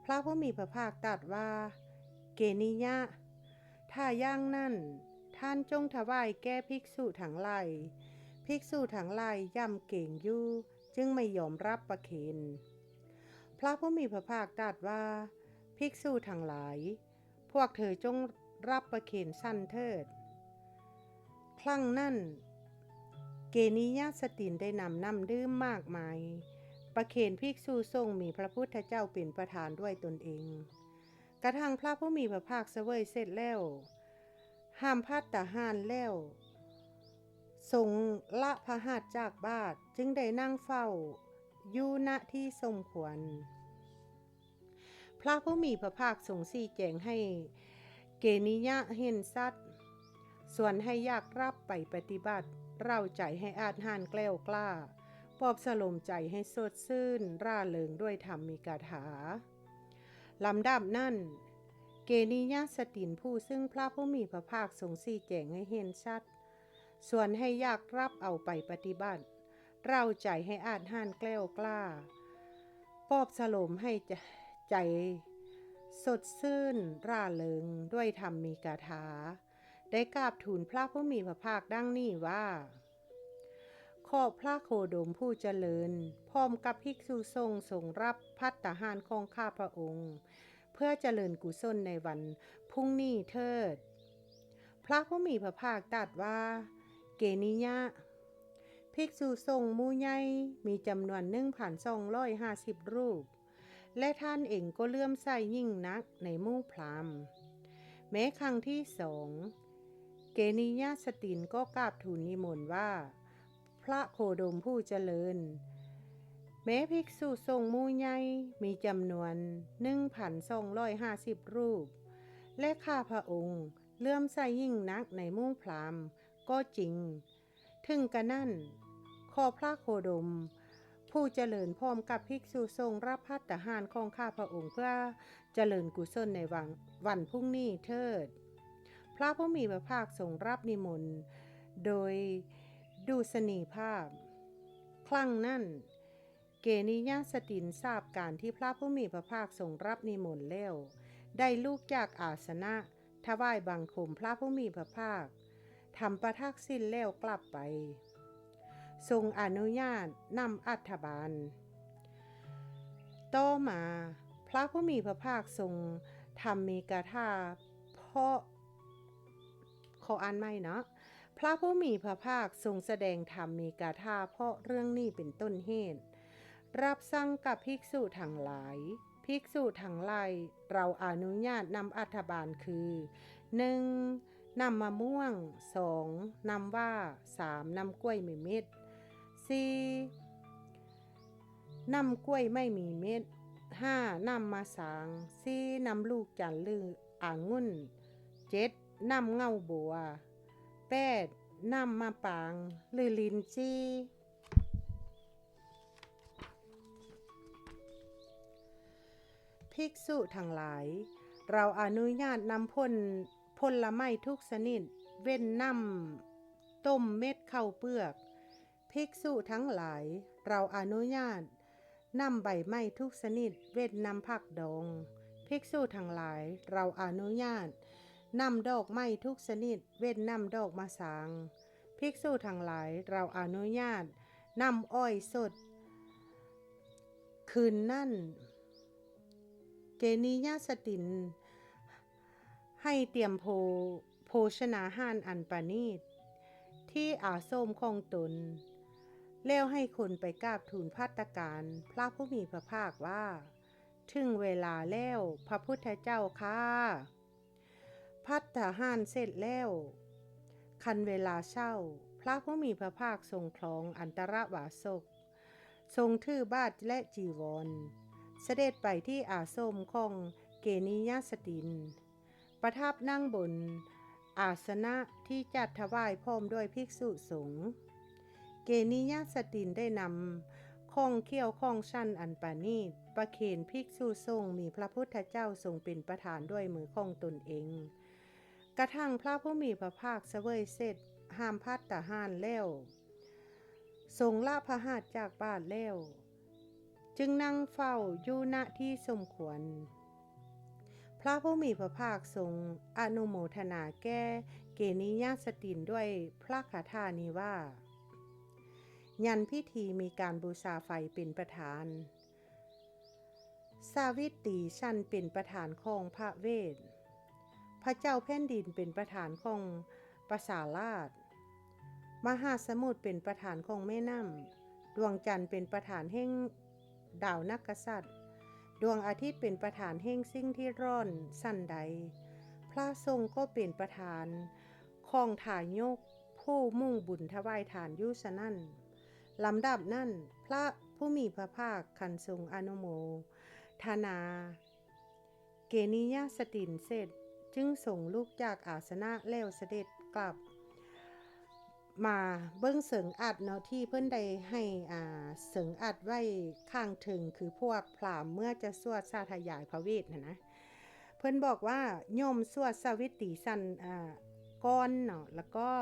ພະຜູ້ມີພະພາກຕັດວ່າ, ເກນິຍະ, ຖ້າຢ່າງນັ້ນ, ທ່ານຈົ່ງຖວາຍແກ່ພິກສຸທັງຫຼາຍ. ພິກສຸທັງຫຼາຍຢ້ຳເກງຢູ່, ຈຶ່ງໄມ່ຍອມຮັບປະເຄນ. ພະຜູ້ມີພະພາກຕັດວ່າ, ພິກສຸທັງຫຼາຍ, ພວກເທີຈົ່ງຮັບປະເຄນສັນເຖີດ. ຄັ້ງນັ້ນ, ເກນິຍະສະຕິນໄດ້ນຳນ້ຳດື່ມມາກມາຍ ປະເຄນພິກສຸສົງ ມີພະພຸດທະເຈົ້າເປັນປະທານດ້ວຍຕົນເອງ. ກະທັ່ງພະຜູ້ມີພະພາກສະເຫວີຍເສັດແລ້ວ ຫ້າມພັດຕາຫານແລ້ວ ຊົງລະພະຫັດຈາກບາດ ຈຶ່ງໄດ້ນັ່ງເຝົ້າຢູ່ ນະ ທີ່ສົມຄວນ. ພະຜູ້ມີພະພາກຊົງຊີ້ແຈງໃຫ້ເກນິຍະເຫັນຊັດ, ຊວນໃຫ້ຢາກຮັບໄປປະຕິບັດ, ເລົາໃຈໃຫ້ອາດຫານແກລ້ວກ້າ, ປອບສະໂລມໃຈໃຫ້ສົດຊື່ນຮ່າເລິງດ້ວຍທຳມີກາຖາ. ລຳດັບນັ້ນ, ເກນິຍະສະຕິນຜູ້ຊຶ່ງພະຜູ້ມີພະພາກຊົງຊີ້ແຈງໃຫ້ເຫັນຊັດ, ຊວນໃຫ້ຢາກຮັບເອົາໄປປະຕິບັດ, ເລົາໃຈໃຫ້ອາດຫານແກລ້ວກ້າ, ປອບສະໂລມໃຫ້ໃຈສົດຊື່ນຮ່າເລິງດ້ວຍທຳມີກາຖາ, ໄດ້ກາບທູນພະຜູ້ມີພະພາກດັ່ງນີ້ວ່າ, ຂໍພະໂຄດົມຜູ້ຈະເລີນ ພ້ອມກັບພິກສຸສົງ ຊົງຮັບພັດຕາຫານຂອງຂ້າພະອົງ ເພື່ອຈະເລີນກຸສົນໃນວັນພຸ່ງນີ້ເທີດ. ພະຜູ້ມີພະພາກຕັດວ່າ, ເກນິຍະ, ພິກສຸສົງໝູ່ໃຫຍ່ມີຈຳນວນໜຶ່ງພັນສອງຮ້ອຍຫ້າສິບຮູບ ແລະ ທ່ານເອງກໍເຫຼື້ອມໃສຍິ່ງນັກໃນໝູ່ພຣາມ. ແມ້ຄັ້ງທີສອງ, ເກນິຍະສະຕິນກໍກາບທູນນິມົນວ່າ, ພະໂຄດົມຜູ້ຈະເລີນ, ແມ້ພິກສຸສົງໝູ່ໃຫຍ່ມີຈຳນວນໜຶ່ງພັນສອງຮ້ອຍຫ້າສິບຮູບ ແລະ ຂ້າພະອົງເຫຼື້ອມໃສຍິ່ງນັກໃນໝູ່ພຣາມກໍຈິງ, ເຖິງກະນັ້ນ, ຂໍພະໂຄດົມຜູ້ຈະເລີນພ້ອມກັບພິກສຸສົງ ຮັບພັດຕາຫານຂອງຂ້າພະອົງ ເພື່ອຈະເລີນກຸສົນໃນວັນ, ວັນພຸ່ງນີ້ເທີດ. ພະຜູ້ມີພະພາກຊົງຮັບນິມົນໂດຍດຸສະນີພາບ. ຄັ້ງນັ້ນ, ເກນິຍະສະຕິນຊາບການທີ່ພະຜູ້ມີພະພາກຊົງຮັບນິມົນແລ້ວ, ໄດ້ລຸກຈາກອາສະນະ, ຖວາຍບັງຄົມພະຜູ້ມີພະພາກ, ທຳປະທັກສິນແລ້ວກັບໄປ, ຊົງອະນຸຍາດນຳອັດຖະບານ. ຕໍ່ມາ, ພະຜູ້ມີພະພາກຊົງທຳມີກາຖາເພາະ, ຂໍອ່ານໃໝ່ເນາະ, ພະຜູ້ມີພະພາກຊົງສະແດງທຳມີກາຖາເພາະເລື່ອງນີ້ເປັນຕົ້ນເຫດ, ຮັບສັ່ງກັບພິກສຸທັງຫຼາຍ, ພິກສຸທັງຫຼາຍ, ເຮົາອະນຸຍາດນຳອັດຖະບານຄື, ໜຶ່ງ ນ້ຳມະມ່ວງ, ສອງ ນ້ຳຫວ້າ, ສາມ ນ້ຳກ້ວຍມີເມັດ, ສີ່ ນ້ຳກ້ວຍໄມ່ມີເມັດ, ຫ້າ ນ້ຳມະຊາງ, ສີ່ ນ້ຳລູກຈັນ ຫຼື ອາງຸ່ນ, ເຈັດ ນ້ຳເຫງົາບົວ, ແປດ ນ້ຳມະປາງ ຫຼື ລິນຈີ່. ພິກສຸທັງຫຼາຍ, ເຮົາອະນຸຍາດນຳຜົນ ຜົນລະໄມ້ທຸກຊະນິດ, ເວັ້ນນ້ຳຕົ້ມເມັດເຂົ້າເປືອກ. ພິກສຸທັງຫຼາຍ, ເຮົາອະນຸຍາດນຳໃບໄມ້ທຸກຊະນິດ, ເວັ້ນນ້ຳຜັກດອງ. ພິກສຸທັງຫຼາຍ, ເຮົາອະນຸຍາດນຳດອກໄມ້ທຸກຊະນິດ, ເວັ້ນນ້ຳດອກມະຊາງ. ພິກສຸທັງຫຼາຍ, ເຮົາອະນຸຍາດນຳອ້ອຍສົດ. ຄືນນັ້ນ, ເກນິຍະສະຕິນ ໃຫ້ຕຽມໂພ ໂພຊະນາຫານອັນປະນີດທີ່ອາສົມຂອງຕົນ, ແລ້ວໃຫ້ຄົນໄປກາບທູນພັດຕາການພະຜູ້ມີພະພາກວ່າ, ເຖິງເວລາແລ້ວ, ພະພຸດທະເຈົ້າຂ້າ. ພັດຕາຫານເສັດແລ້ວ, ຄັນເວລາເຊົ້າ, ພະຜູ້ມີພະພາກຊົງຄລອງອັນຕະລະວາສົກ, ຊົງຖືບາດ ແລະ ຈີວອນ, ສະເດັດໄປທີ່ອາສົມຂອງເກນິຍະສະຕິນ, ປະທັບນັ່ງບົນອາສະນະທີ່ຈັດຖວາຍພ້ອມດ້ວຍພິກສຸສົງ. ເກນິຍະສະຕິນໄດ້ນຳຂອງຂ້ຽວຂອງສັນອັນປະນີດ ປະເຄນພິກສຸສົງ ມີພະພຸດທະເຈົ້າຊົງເປັນປະທານດ້ວຍມືຂອງຕົນເອງ. ກະທັ່ງພະຜູ້ມີພະພາກສະເຫວີຍເສັດຫ້າມພັດຕາຫານແລ້ວ, ຊົງລະພະຫັດຈາກບາດແລ້ວ, ຈຶ່ງນັ່ງເຝົ້າຢູ່ ນະ ທີ່ສົມຄວນ. ພະຜູ້ມີພະພາກຊົງອະນຸໂມທະນາແກ່ເກນິຍະສະຕິນດ້ວຍພະຄາຖານີ້ວ່າ, ຍັນພິທີມີການບູຊາໄຟເປັນປະທານ. ສາວິຕີສັນເປັນປະທານຂອງພະເວດ, ພະເຈົ້າແຜ່ນດິນເປັນປະທານຂອງປະຊາລາດ, ມະຫາສະໝຸດເປັນປະທານຂອງແມ່ນ້ຳ, ດວງຈັນເປັນປະທານແຫ່ງດາວນັກກະສັດ, ດວງອາທິດເປັນປະທານແຫ່ງສິ່ງທີ່ຮ້ອນຊັ້ນໃດ, ພະສົງກໍເປັນປະທານຂອງທາຍົກຜູ້ມຸ່ງບຸນຖວາຍທານຢູ່ສະນັ້ນ. ລຳດັບນັ້ນ ພະຜູ້ມີພະພາກຄັນຊົງອະນຸໂມທະນາ ເກນິຍະສະຕິນເສັດ ຈຶ່ງຊົງລຸກຈາກອາສະນະແລ້ວສະເດັດກັບມາເບິ່ງເສີງອັດເນາະ ທີ່ເພິ່ນໄດ້ໃຫ້ ອ່າ ເສີງອັດໄວ້ຂ້າງເທິງ ຄືພວກພຣາມເມື່ອຈະສວດສາທະຍາຍພະເວດຫັ້ນນະ. ເພິ່ນບອກວ່າ ໂຍມສວດສາວິດຕີຊັ້ນ ອ່າ ກ່ອນເນາະ ແລ້ວກໍ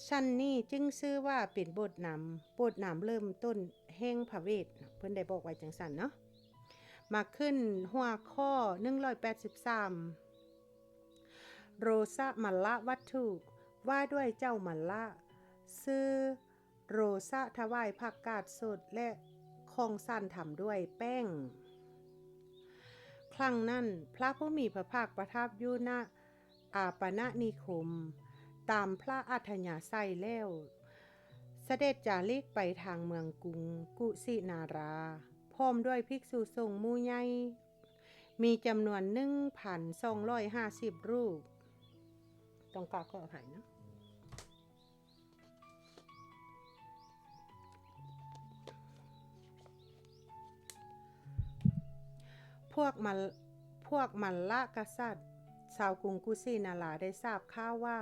ຊັ້ນນີ້ຈຶ່ງຊື່ວ່າເປັນບົດນຳ, ບົດນຳເລີ່ມຕົ້ນແຫ່ງພະເວດເນາະ ເພິ່ນໄດ້ບອກໄວ້ຈັ່ງຊັ້ນເນາະ. ມາຂຶ້ນຫົວຂໍ້ໜຶ່ງຮ້ອຍແປດສິບສາມ ໂຣສະມັນລະວັດຖຸ ວ່າດ້ວຍເຈົ້າມັນລະ ຊື່ໂຣສະຖວາຍຜັກກາດສົດ ແລະ ຂອງສັນທຳດ້ວຍແປ້ງ. ຄັ້ງນັ້ນ ພະຜູ້ມີພະພາກປະທັບຢູ່ນະ ອາປະນະນິຄົມ ຕາມພະອັດທະຍາໄສແລ້ວ ສະເດັດຈາລິກໄປທາງເມືອງກຸງກຸສິນາລາ ພ້ອມດ້ວຍພິກສຸສົງໝູ່ໃຫຍ່ ມີຈຳນວນໜຶ່ງພັນສອງຮ້ອຍຫ້າສິບຮູບ. ຕ້ອງກາບຂໍອະໄພນະ. ພວກມັນ ພວກມັນລະກະສັດຊາວກຸງກຸສິນາລາໄດ້ຊາບຂ່າວວ່າ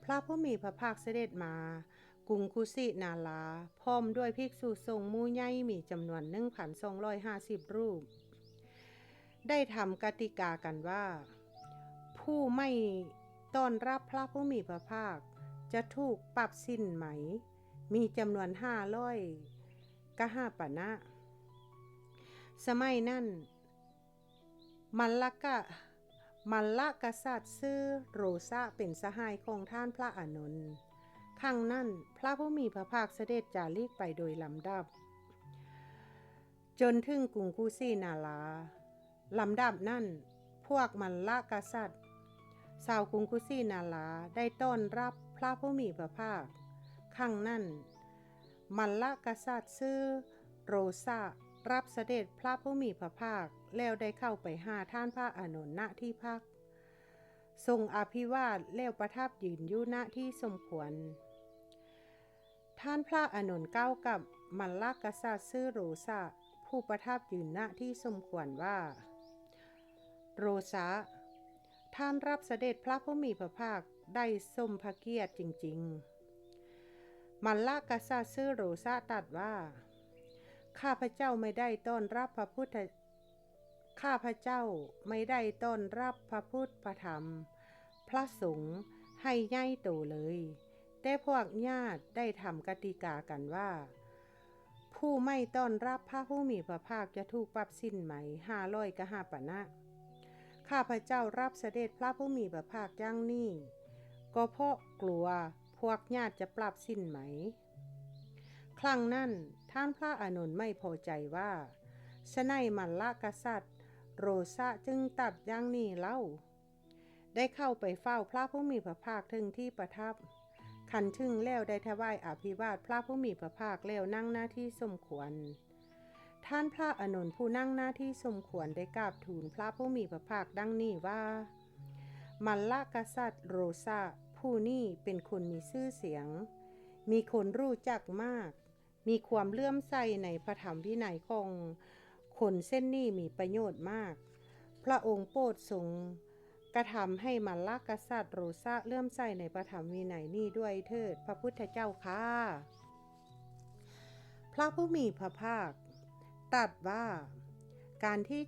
ພະຜູ້ມີພະພາກສະເດັດມາກຸງກຸສິນາລາ ພ້ອມດ້ວຍພິກສຸສົງໝູ່ໃຫຍ່ມີຈຳນວນໜຶ່ງພັນສອງຮ້ອຍຫ້າສິບຮູບ ໄດ້ທຳກະຕິກາກັນວ່າ ຜູ້ໄມ່ຕ້ອນຮັບພະຜູ້ມີພະພາກຈະຖືກປັບສິນໄໝ ມີຈຳນວນຫ້າຮ້ອຍກະຫາປະນະ. ສະໄໝນັ້ນ ມັນລະກະ ມັນລະກະສັດຊື່ໂຣສະເປັນສະຫາຍຂອງທ່ານພະອານົນ. ຄັ້ງນັ້ນ ພະຜູ້ມີພະພາກສະເດັດຈາລິກໄປໂດຍລຳດັບ ຈົນເຖິງກຸງກຸສິນາລາ. ລຳດັບນັ້ນ ພວກມັນລະກະສັດຊາວກຸງກຸສິນາລາໄດ້ຕ້ອນຮັບພະຜູ້ມີພະພາກ. ຄັ້ງນັ້ນ ມັນລະກະສັດຊື່ໂຣສະ ຮັບສະເດັດພະຜູ້ມີພະພາກ ແລ້ວໄດ້ເຂົ້າໄປຫາທ່ານພະອານົນ ນະທີ່ພັກ, ຊົງອະພິວາດ ແລ້ວປະທັບຢືນຢູ່ນະທີ່ສົມຄວນ. ທ່ານພະອານົນກ່າວກັບມັນລະກະສັດຊື່ໂຣສະ ຜູ້ປະທັບຢືນນະທີ່ສົມຄວນວ່າ, ໂຣສະ, ທ່ານຮັບສະເດັດພະຜູ້ມີພະພາກໄດ້ສົມພະກຽດຈິງໆ. ມັນລະກະສັດຊື່ໂຣສະຕັດວ່າ, ຂ້າພະເຈົ້າໄມ່ໄດ້ຕ້ອນຮັບພະພຸດທະ ຂ້າພະເຈົ້າໄມ່ໄດ້ຕ້ອນຮັບພະພຸດພະທຳພະສົງໃຫ້ໃຫຍ່ໂຕເລີຍ, ແຕ່ພວກຍາດໄດ້ທຳກະຕິກາກັນວ່າ, ຜູ້ໄມ່ຕ້ອນຮັບພະຜູ້ມີພະພາກຈະຖືກປັບສິນໄໝຫ້າຮ້ອຍກະຫາປະນະ. ຂ້າພະເຈົ້າຮັບສະເດັດພະຜູ້ມີພະພາກຢ່າງນີ້ ກໍເພາະກົວພວກຍາດຈະປັບສິນໄໝ. ຄັ້ງນັ້ນ ທ່ານພະອານົນໄມ່ພໍໃຈວ່າ, ສະໄໝມັນລະກະສັດໂຣສະຈຶ່ງຕັດຢ່າງນີ້ເລົ່າ? ໄດ້ເຂົ້າໄປເຝົ້າພະຜູ້ມີພະພາກເຖິງທີ່ປະທັບ, ຄັນເຖິງແລ້ວໄດ້ຖວາຍອະພິວາດພະຜູ້ມີພະພາກແລ້ວນັ່ງນະທີ່ສົມຄວນ. ທ່ານພະອານົນຜູ້ນັ່ງນະທີ່ສົມຄວນໄດ້ກາບທູນພະຜູ້ມີພະພາກດັ່ງນີ້ວ່າ, ມັນລະກະສັດໂຣສະຜູ້ນີ້ເປັນຄົນມີຊື່ສຽງ, ມີຄົນຮູ້ຈັກມາກ, ມີຄວາມເຫຼື້ອມໃສໃນພະທຳວິໄນຂອງຄົນເຊັ່ນນີ້ມີປະໂຫຍດມາກ. ພະອົງໂປດຊົງກະທຳໃຫ້ມັນລະກະສັດໂຣສະເຫຼື້ອມໃສໃນພະທຳວິໄນນີ້ດ້ວຍເຖີດ ພະພຸດທະເຈົ້າຂ້າ. ພະຜູ້ມີພະພາກຕັດວ່າ, ການທີ່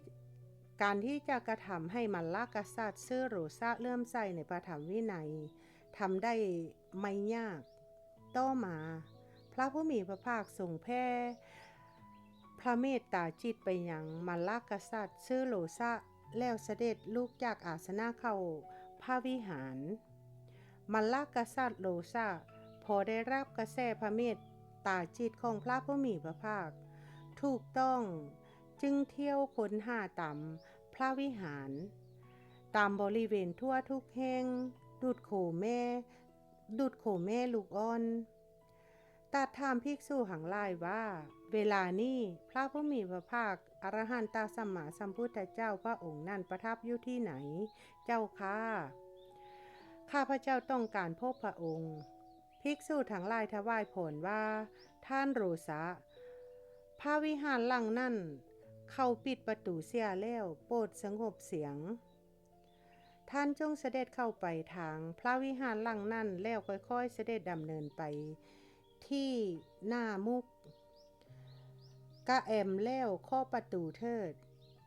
ການທີ່ຈະກະທຳໃຫ້ມັນລະກະສັດຊື່ໂຣສະເຫຼື້ອມໃສໃນພະທຳວິໄນ ທຳໄດ້ໄມ່ຍາກ. ຕໍ່ມາ ພະຜູ້ມີພະພາກຊົງແຜ່ພະເມດຕາຈິດໄປຍັງມັນລະກະສັດຊື່ໂຣສະ ແລ້ວສະເດັດລຸກຈາກອາສະນະເຂົ້າພະວິຫານ. ມັນລະກະສັດໂຣສະ ພໍໄດ້ຮັບກະແສພະເມດຕາຈິດຂອງພະຜູ້ມີພະພາກຖືກຕ້ອງ, ຈຶ່ງທ່ຽວຄົ້ນຫາຕາມພະວິຫານ, ຕາມບໍລິເວນທົ່ວທຸກແຫ່ງ, ດຸດໂຄແມ່, ດຸດໂຄແມ່ລູກອ່ອນ. ຕັດຖາມພິກສຸທັງຫຼາຍວ່າ, ເວລານີ້ພະຜູ້ມີພະພາກ ອະລະຫັນຕະສຳມາສຳພຸດທະເຈົ້າພະອົງນັ້ນປະທັບຢູ່ທີ່ໃນເຈົ້າຂ້າ? ຂ້າພະເຈົ້າຕ້ອງການພົບພະອົງ. ພິກສຸທັງຫຼາຍຖວາຍພອນວ່າ, ທ່ານໂຣຊະ, ພະວິຫານຫຼັງນັ້ນເຂົາປິດປະຕູເສຍແລ້ວ, ໂປດສະຫງົບສຽງ. ທ່ານຈົ່ງສະເດັດເຂົ້າໄປທາງພະວິຫານຫຼັງນັ້ນ ແລ້ວຄ່ອຍໆສະເດັດດຳເນີນໄປທີ່ໜ້າມຸກ. ກະແອມແລ້ວເຄາະປະຕູເຖີດ,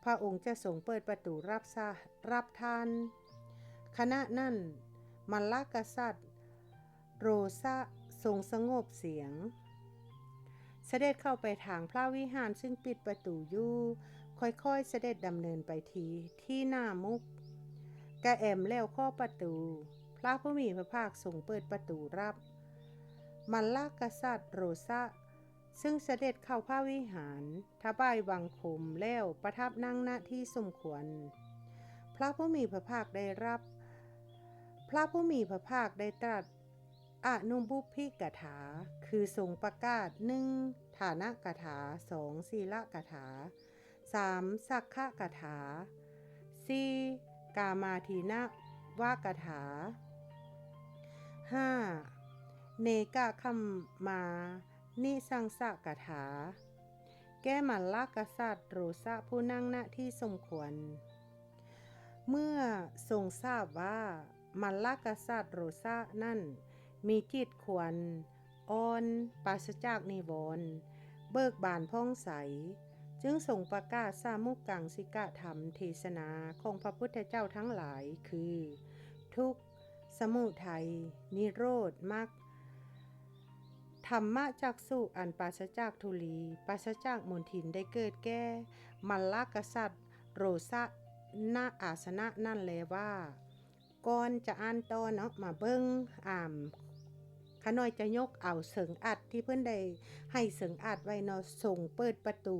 ພະອົງຈະຊົງເປີດປະຕູຮັບຊະ ຮັບທ່ານ. ຂະນະນັ້ນ ມັນລະກະສັດ ໂຣຊະຊົງສະຫງົບສຽງ, ສະເດັດເຂົ້າໄປທາງພະວິຫານຊຶ່ງປິດປະຕູຢູ່, ຄ່ອຍໆສະເດັດດຳເນີນໄປທີ່ ທີ່ໜ້າມຸກ. ກະແອມແລ້ວເຄາະປະຕູ, ພະຜູ້ມີພະພາກຊົງເປີດປະຕູຮັບ. ມັນລະກະສັດໂຣຊະ ຊຶ່ງສະເດັດເຂົ້າພະວິຫານ, ຖວາຍບັງຄົມແລ້ວປະທັບນັ່ງ ນະ ທີ່ສົມຄວນ. ພະຜູ້ມີພະພາກໄດ້ຮັບ, ພະຜູ້ມີພະພາກໄດ້ຕລັດອະນຸບຸບພິກະຖາ, ຄືຊົງປະກາດ ໜຶ່ງ ຖານະກະຖາ, ສອງ ສີລະກະຖາ, ສາມ ສັກຂະກະຖາ, ສີ່ ກາມາທິນະວະກະຖາ, ຫ້າ ເນກະຄຳມາ ນິສັງສະກະຖາ ແກ່ມັນລະກະສັດໂຣຊະຜູ້ນັ່ງ ນະ ທີ່ສົມຄວນ. ເມື່ອຊົງຊາບວ່າ ມັນລະກະສັດໂຣຊະນັ້ນມີຈິດຄວນອ່ອນ, ປາສະຈາກນິວອນ, ເບີກບານຜ່ອງໃສ, ຈຶ່ງຊົງປະກາດສາມຸກກັງສິກະທຳເທສະນາຂອງພະພຸດທະເຈົ້າທັງຫຼາຍ ຄື ທຸກ, ສະມຸໄທ, ນິໂຣດ, ມັກ. ທຳມະຈັກສຸອັນປາສະຈາກທຸລີ, ປາສະຈາກມົນທິນໄດ້ເກີດແກ່ມັນລະກະສັດໂຣຊະ ນະ ອາສະນະນັ້ນແລວ່າ. ກ່ອນຈະອ່ານຕໍ່ເນາະ, ມາເບິ່ງ, ອາ, ຂ້ານ້ອຍຈະຍົກເອົາເສີງອັດທີ່ເພິ່ນໄດ້ໃຫ້ເສີງອັດໄວ້ເນາະ, ຊົງເປີດປະຕູ,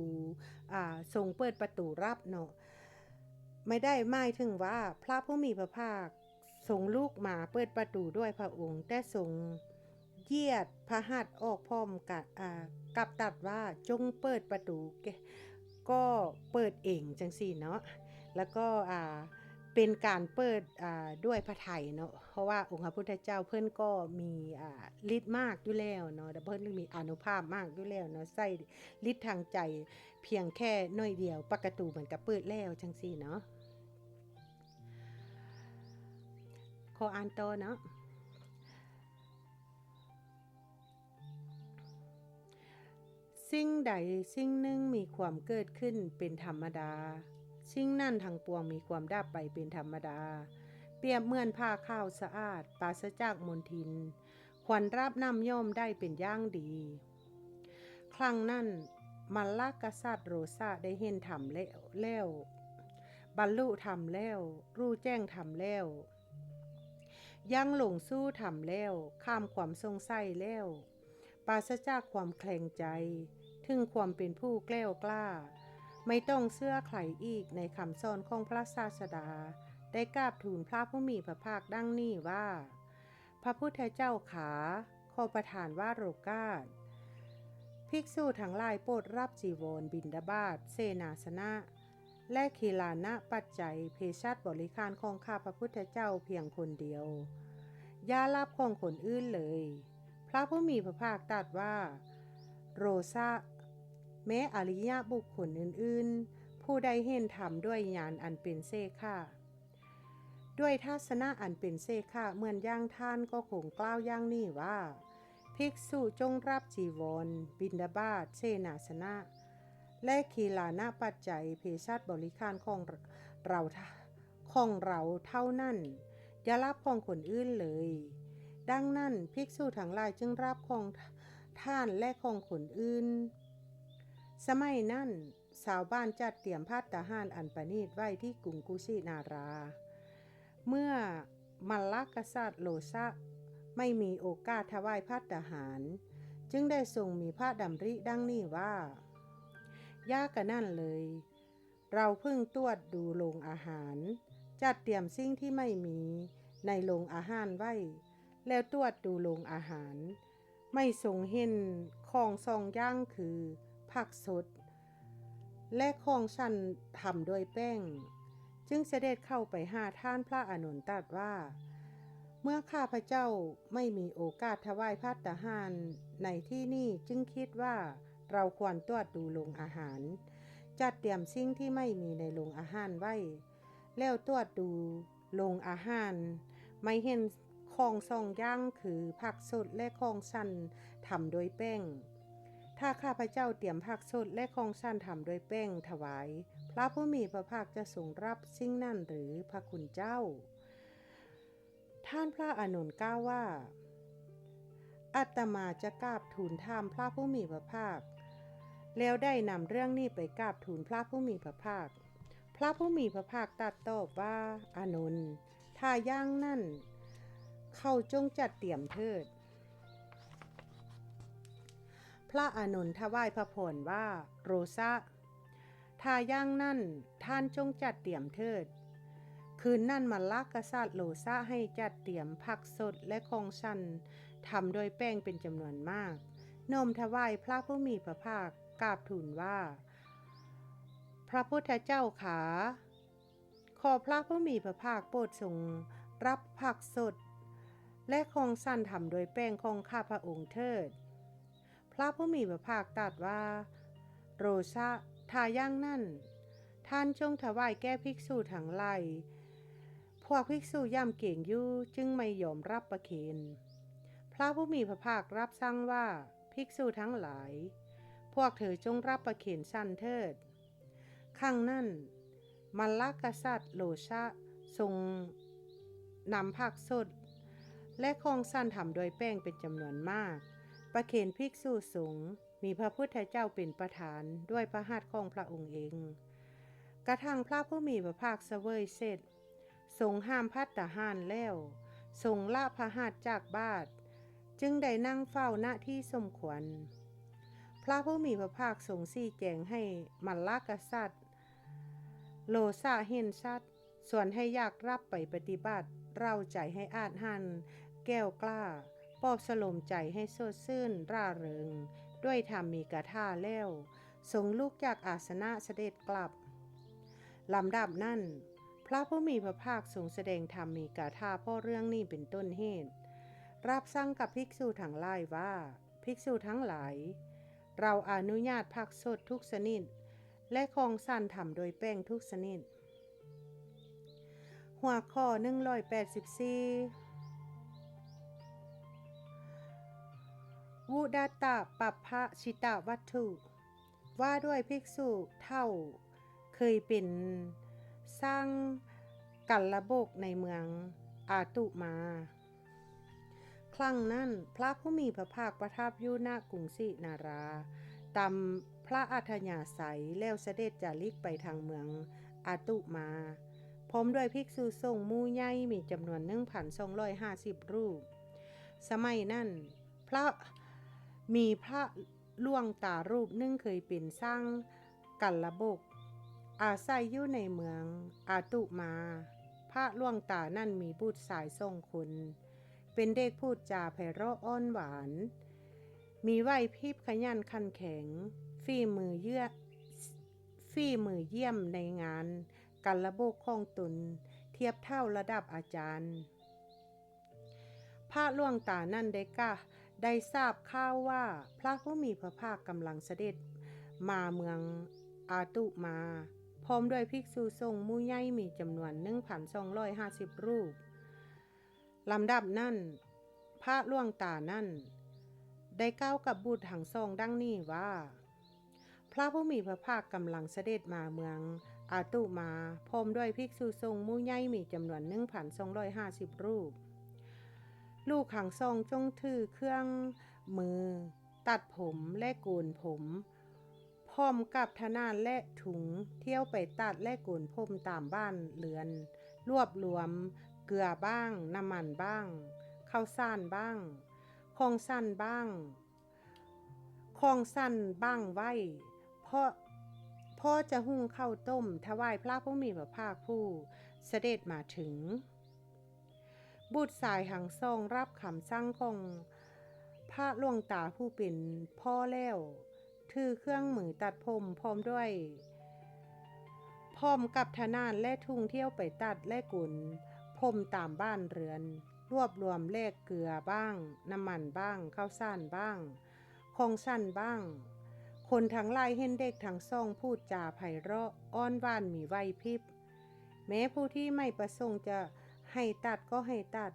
ອາ, ຊົງເປີດປະຕູຮັບເນາະ. ໄມ່ໄດ້ໝາຍເຖິງວ່າພະຜູ້ມີພະພາກຊົງລຸກມາເປີດປະຕູດ້ວຍພະອົງ, ແຕ່ຊົງຢຽດພະຫັດອອກພ້ອມກະ, ອາ, ກັບຕັດວ່າ, ຈົ່ງເປີດປະຕູ, ກໍເປີດເອງຈັ່ງຊີ້ເນາະ. ແລ້ວກໍ, ອາ, ເປັນການເປີດ, ອາ, ດ້ວຍພະໄທເນາະ, ເພາະວ່າອົງພະພຸດທະເຈົ້າເພິ່ນກໍມີ, ອາ, ລິດມາກຢູ່ແລ້ວເນາະ, ເພິ່ນມີອານຸພາບມາກຢູ່ແລ້ວເນາະ, ໃຊ້ລິດທາງໃຈ ພຽງແຄ່ໜ້ອຍດຽວ ປະຕູມັນກະເປີດແລ້ວ ຈັ່ງຊີ້ເນາະ. ຂໍອ່ານຕໍ່ເນາະ. ສິ່ງໃດສິ່ງໜຶ່ງມີຄວາມເກີດຂຶ້ນເປັນທຳມະດາ, ສິ່ງນັ້ນທັງປວງມີຄວາມດັບໄປເປັນທຳມະດາ. ປຽບເໝືອນຜ້າຂາວສະອາດ, ປາສະຈາກມົນທິນ, ຄວນລາບນ້ຳຍ້ອມໄດ້ເປັນຢ່າງດີ. ຄັ້ງນັ້ນ, ມັນລະກະສັດໂຣຊະໄດ້ເຫັນທຳແລ້ວ, ແລ້ວ, ບັນລຸທຳແລ້ວ, ຮູ້ແຈ້ງທຳແລ້ວ, ຢ່າງລົງສູ່ທຳແລ້ວ, ຂ້າມຄວາມສົງໄສແລ້ວ, ປາສະຈາກຄວາມແຂງໃຈ, ເຖິງຄວາມເປັນຜູ້ແກ່ວກ້າ, ໄມ່ຕ້ອງເຊື່ອໃຜອີກໃນຄຳສອນຂອງພະສາສະດາ, ໄດ້ກາບທູນພະຜູ້ມີພະພາກດັ່ງນີ້ວ່າ, ພະພຸດທະເຈົ້າຂາ, ຂໍປະທານວາໂລກາດ. ພິກສຸທັງຫຼາຍໂປດຮັບຈີວອນ, ບິນທະບາດ, ເສນາສະນະ ແລະ ຄີລານະປັດໄຈ, ເພສັດບໍລິຂານຂອງຂ້າພະພຸດທະເຈົ້າພຽງຄົນດຽວ. ຢ່າຮັບຂອງຄົນອື່ນເລີຍ. ພະຜູ້ມີພະພາກຕັດວ່າ, ໂຣຊະ, ແມ້ອະລິຍະບຸກຄົນອື່ນໆ, ຜູ້ໃດເຫັນທຳດ້ວຍຍານອັນເປັນເສຂະ, ດ້ວຍທັດສະນະອັນເປັນເສຂະເໝືອນຢ່າງທ່ານກໍຄົງກ່າວຢ່າງນີ້ວ່າ, ພິກສຸຈົ່ງຮັບຈີວອນ, ບິນທະບາດ, ເສນາສະນະ ແລະ ຄີລານະປັດໄຈ, ເພສັດບໍລິຂານຂອງເຮົາ, ຂອງເຮົາເທົ່ານັ້ນ, ຢ່າຮັບຂອງຄົນອື່ນເລີຍ. ດັ່ງນັ້ນ, ພິກສຸທັງຫຼາຍຈຶ່ງຮັບຂອງທ່ານ ແລະ ຂອງຄົນອື່ນ. ສະໄໝນັ້ນ, ຊາວບ້ານຈັດຕຽມພັດຕາຫານອັນປະນີດໄວ້ທີ່ກຸງກຸສິນາລາ. ເມື່ອມັນລະກະສັດໂລຊະໄມ່ມີໂອກາດຖວາຍພັດຕາຫານ, ຈຶ່ງໄດ້ຊົງມີພະດຳລິດັ່ງນີ້ວ່າ, ຢ່າກະນັ້ນເລີຍ, ເຮົາເພິ່ງຕວດດູໂລງອາຫານ, ຈັດຕຽມສິ່ງທີ່ໄມ່ມີໃນໂລງອາຫານໄວ້, ແລ້ວຕວດດູໂລງອາຫານ, ໄມ່ຊົງເຫັນຂອງສອງຢ່າງຄືຜັກສົດ ແລະ ຂອງສັນທຳດ້ວຍແປ້ງ, ຈຶ່ງສະເດັດເຂົ້າໄປຫາທ່ານພະອານົນຕັດວ່າ, ເມື່ອຂ້າພະເຈົ້າໄມ່ມີໂອກາດຖວາຍພັດຕາຫານໃນທີ່ນີ້, ຈຶ່ງຄິດວ່າເຮົາຄວນຕວດດູໂລງອາຫານ, ຈັດຕຽມສິ່ງທີ່ໄມ່ມີໃນໂລງອາຫານໄວ້, ແລ້ວຕວດດູໂລງອາຫານ, ໄມ່ເຫັນຂອງສອງຢ່າງຄືຜັກສົດ ແລະ ຂອງສັນທຳດ້ວຍແປ້ງ. ຖ້າຂ້າພະເຈົ້າຕຽມຜັກສົດ ແລະ ຂອງສັນທຳດ້ວຍແປ້ງຖວາຍ, ພະຜູ້ມີພະພາກຈະຊົງຮັບສິ່ງນັ້ນຫຼື ພະຄຸນເຈົ້າ? ທ່ານພະອານົນກ່າວວ່າ, ອາດຕະມາຈະກາບທູນຖາມພະຜູ້ມີພະພາກ, ແລ້ວໄດ້ນຳເລື່ອງນີ້ໄປກາບທູນພະຜູ້ມີພະພາກ. ພະຜູ້ມີພະພາກຕັດຕອບວ່າ, ອານົນ, ຖ້າຢ່າງນັ້ນ, ເຂົາຈົ່ງຈັດຕຽມເຖີດ. ພະອານົນຖວາຍພະພອນວ່າ, ໂຣຊະ, ຖ້າຢ່າງນັ້ນ, ທ່ານຈົ່ງຈັດຕຽມເຖີດ. ຄືນນັ້ນ ມັນລະກະສັດໂຣຊະໃຫ້ຈັດຕຽມຜັກສົດ ແລະ ຂອງສັນທຳດ້ວຍແປ້ງເປັນຈຳນວນມາກ, ນ້ອມຖວາຍພະຜູ້ມີພະພາກ, ກາບທູນວ່າ, ພະພຸດທະເຈົ້າຂ້າ, ຂໍພະຜູ້ມີພະພາກໂປດຊົງຮັບຜັກສົດ ແລະ ຂອງສັນທຳດ້ວຍແປ້ງຂອງຂ້າພະອົງເຖີດ. ພະຜູ້ມີພະພາກຕັດວ່າ, ໂຣຊະ, ຖ້າຢ່າງນັ້ນ, ທ່ານຈົ່ງຖວາຍແກ່ພິກສຸທັງຫຼາຍ. ພວກພິກສຸຢ້ຳເກງຢູ່, ຈຶ່ງໄມ່ຍອມຮັບປະເຄນ. ພະຜູ້ມີພະພາກຮັບສັ່ງວ່າ, ພິກສຸທັງຫຼາຍ, ພວກເທີຈົ່ງຮັບປະເຄນສັນເຖີດ. ຄັ້ງນັ້ນ, ມັນລະກະສັດໂຣຊະຊົງນຳຜັກສົດ ແລະ ຂອງສັນທຳດ້ວຍແປ້ງເປັນຈຳນວນມາກ, ປະເຄນພິກສຸສົງ, ມີພະພຸດທະເຈົ້າເປັນປະທານ, ດ້ວຍພະຫັດຂອງພະອົງເອງ. ກະທັ່ງພະຜູ້ມີພະພາກສະເຫວີຍເສັດ, ຊົງຫ້າມພັດຕາຫານແລ້ວ, ຊົງລະພະຫັດຈາກບາດ, ຈຶ່ງໄດ້ນັ່ງເຝົ້າ ນະ ທີ່ສົມຄວນ. ພະຜູ້ມີພະພາກຊົງຊີ້ແຈງໃຫ້ມັນລະກະສັດໂຣຊະເຫັນຊັດ, ຊວນໃຫ້ຢາກຮັບໄປປະຕິບັດ, ເລົ້າໃຈໃຫ້ອາດຫານ, ແກ່ວກ້າ, ປອບສະໂລມໃຈໃຫ້ສົດຊື່ນຮ່າເຣິງ ດ້ວຍທຳມີກາຖາແລ້ວ, ຊົງລຸກຈາກອາສະນະສະເດັດກັບ. ລຳດັບນັ້ນ, ພະຜູ້ມີພະພາກຊົງສະແດງທຳມີກາຖາເພາະເລື່ອງນີ້ເປັນຕົ້ນເຫດ, ຮັບສັ່ງກັບພິກສຸທັງຫຼາຍວ່າ, ພິກສຸທັງຫຼາຍ, ເຮົາອະນຸຍາດຜັກສົດທຸກຊະນິດ ແລະ ຂອງສັນທຳດ້ວຍແປ້ງທຸກຊະນິດ. ຫົວຂໍ້ໜຶ່ງຮ້ອຍແປດສິບສີ່ ວຸດຕະປັບພະຊິຕະວັດຖຸ ວ່າດ້ວຍພິກສຸເຖົ້າເຄີຍເປັນຊ່າງກັນລະບົກໃນເມືອງອາຕຸມາ. ຄັ້ງນັ້ນ, ພະຜູ້ມີພະພາກປະທັບຢູ່ນະກຸງສີນາລາ ຕາມພະອັດທະຍາໄສ ແລ້ວສະເດັດຈາລິກໄປທາງເມືອງອາຕຸມາ ພ້ອມດ້ວຍພິກສຸສົງໝູ່ໃຫຍ່ມີຈຳນວນໜຶ່ງພັນສອງຮ້ອຍຫ້າສິບຮູບ. ສະໄໝນັ້ນ, ພະ ມີພະຫຼວງຕາຮູບໜຶ່ງເຄີຍເປັນຊ່າງກັນລະບົກ ອາໄສຢູ່ໃນເມືອງອາຕຸມາ. ພະຫຼວງຕານັ້ນມີບຸດຊາຍສອງຄົນ ເປັນເດັກພູດຈາໄພເລາະອ່ອນຫວານ, ມີໄຫວພິບຂະຫຍັນຂັນແຂງ, ຝີມືເຢ້ຍ ຝີມືຢ້ຽມໃນງານກັນລະບົກຂອງຕົນທຽບເທົ່າລະດັບອາຈານ. ພະຫຼວງຕານັ້ນໄດ້ກະ ໄດ້ຊາບຂ່າວວ່າ ພະຜູ້ມີພະພາກກຳລັງສະເດັດມາເມືອງອາຕຸມາ ພ້ອມດ້ວຍພິກສຸສົງໝູ່ໃຫຍ່ມີຈຳນວນໜຶ່ງພັນສອງຮ້ອຍຫ້າສິບຮູບ. ລຳດັບນັ້ນ, ພະຫຼວງຕານັ້ນໄດ້ກ່າວກັບບຸດທັງສອງດັ່ງນີ້ວ່າ, ພະຜູ້ມີພະພາກກຳລັງສະເດັດມາເມືອງອາຕຸມາ ພ້ອມດ້ວຍພິກສຸສົງໝູ່ໃຫຍ່ມີຈຳນວນໜຶ່ງພັນສອງຮ້ອຍຫ້າສິບຮູບ. ລູກທັງສອງຈົ່ງຖືເຄື່ອງມືຕັດຜົມ ແລະ ໂກນຜົມ ພ້ອມກັບທະໜານ ແລະ ທຸງ ທ່ຽວໄປຕັດ ແລະ ໂກນຜົມຕາມບ້ານເຮືອນ, ລວບລວມເກືອບ້າງ, ນ້ຳມັນບ້າງ, ເຂົ້າສານບ້າງ, ຂອງສັນບ້າງ, ຂອງສັນບ້າງໄວ້ ເພາະ ພໍຈະຫຸງເຂົ້າຕົ້ມຖວາຍພະຜູ້ມີພະພາກຜູ້ສະເດັດມາເຖິງ. ບຸດຊາຍທັງສອງຮັບຄຳສັ່ງຂອງພ ພະຫຼວງຕາຜູ້ເປັນພໍ່ແລ້ວ ຖືເຄື່ອງມືຕັດຜົມພ້ອມດ້ວຍ ພ້ອມກັບທະໜານ ແລະ ທຸ່ງຖ້ຽວໄປຕັດ ແລະ ກົນຜົມຕາມບ້ານເຮືອນ, ລວບລວມແລກເກືອບ້າງ, ນ້ຳມັນບ້າງ, ເຂົ້າສານບ້າງ, ຂອງສັນບ້າງ. ຄົນທັງຫຼາຍເຫັນເດັກທັງສອງພູດຈາໄພເຣາະ, ອ່ອນຫວານ, ມີໄຫວພິບ. ແມ້ຜູ້ທີ່ໄມ່ປະສົງຈະໃຫ້ຕັດກໍໃຫ້ຕັດ,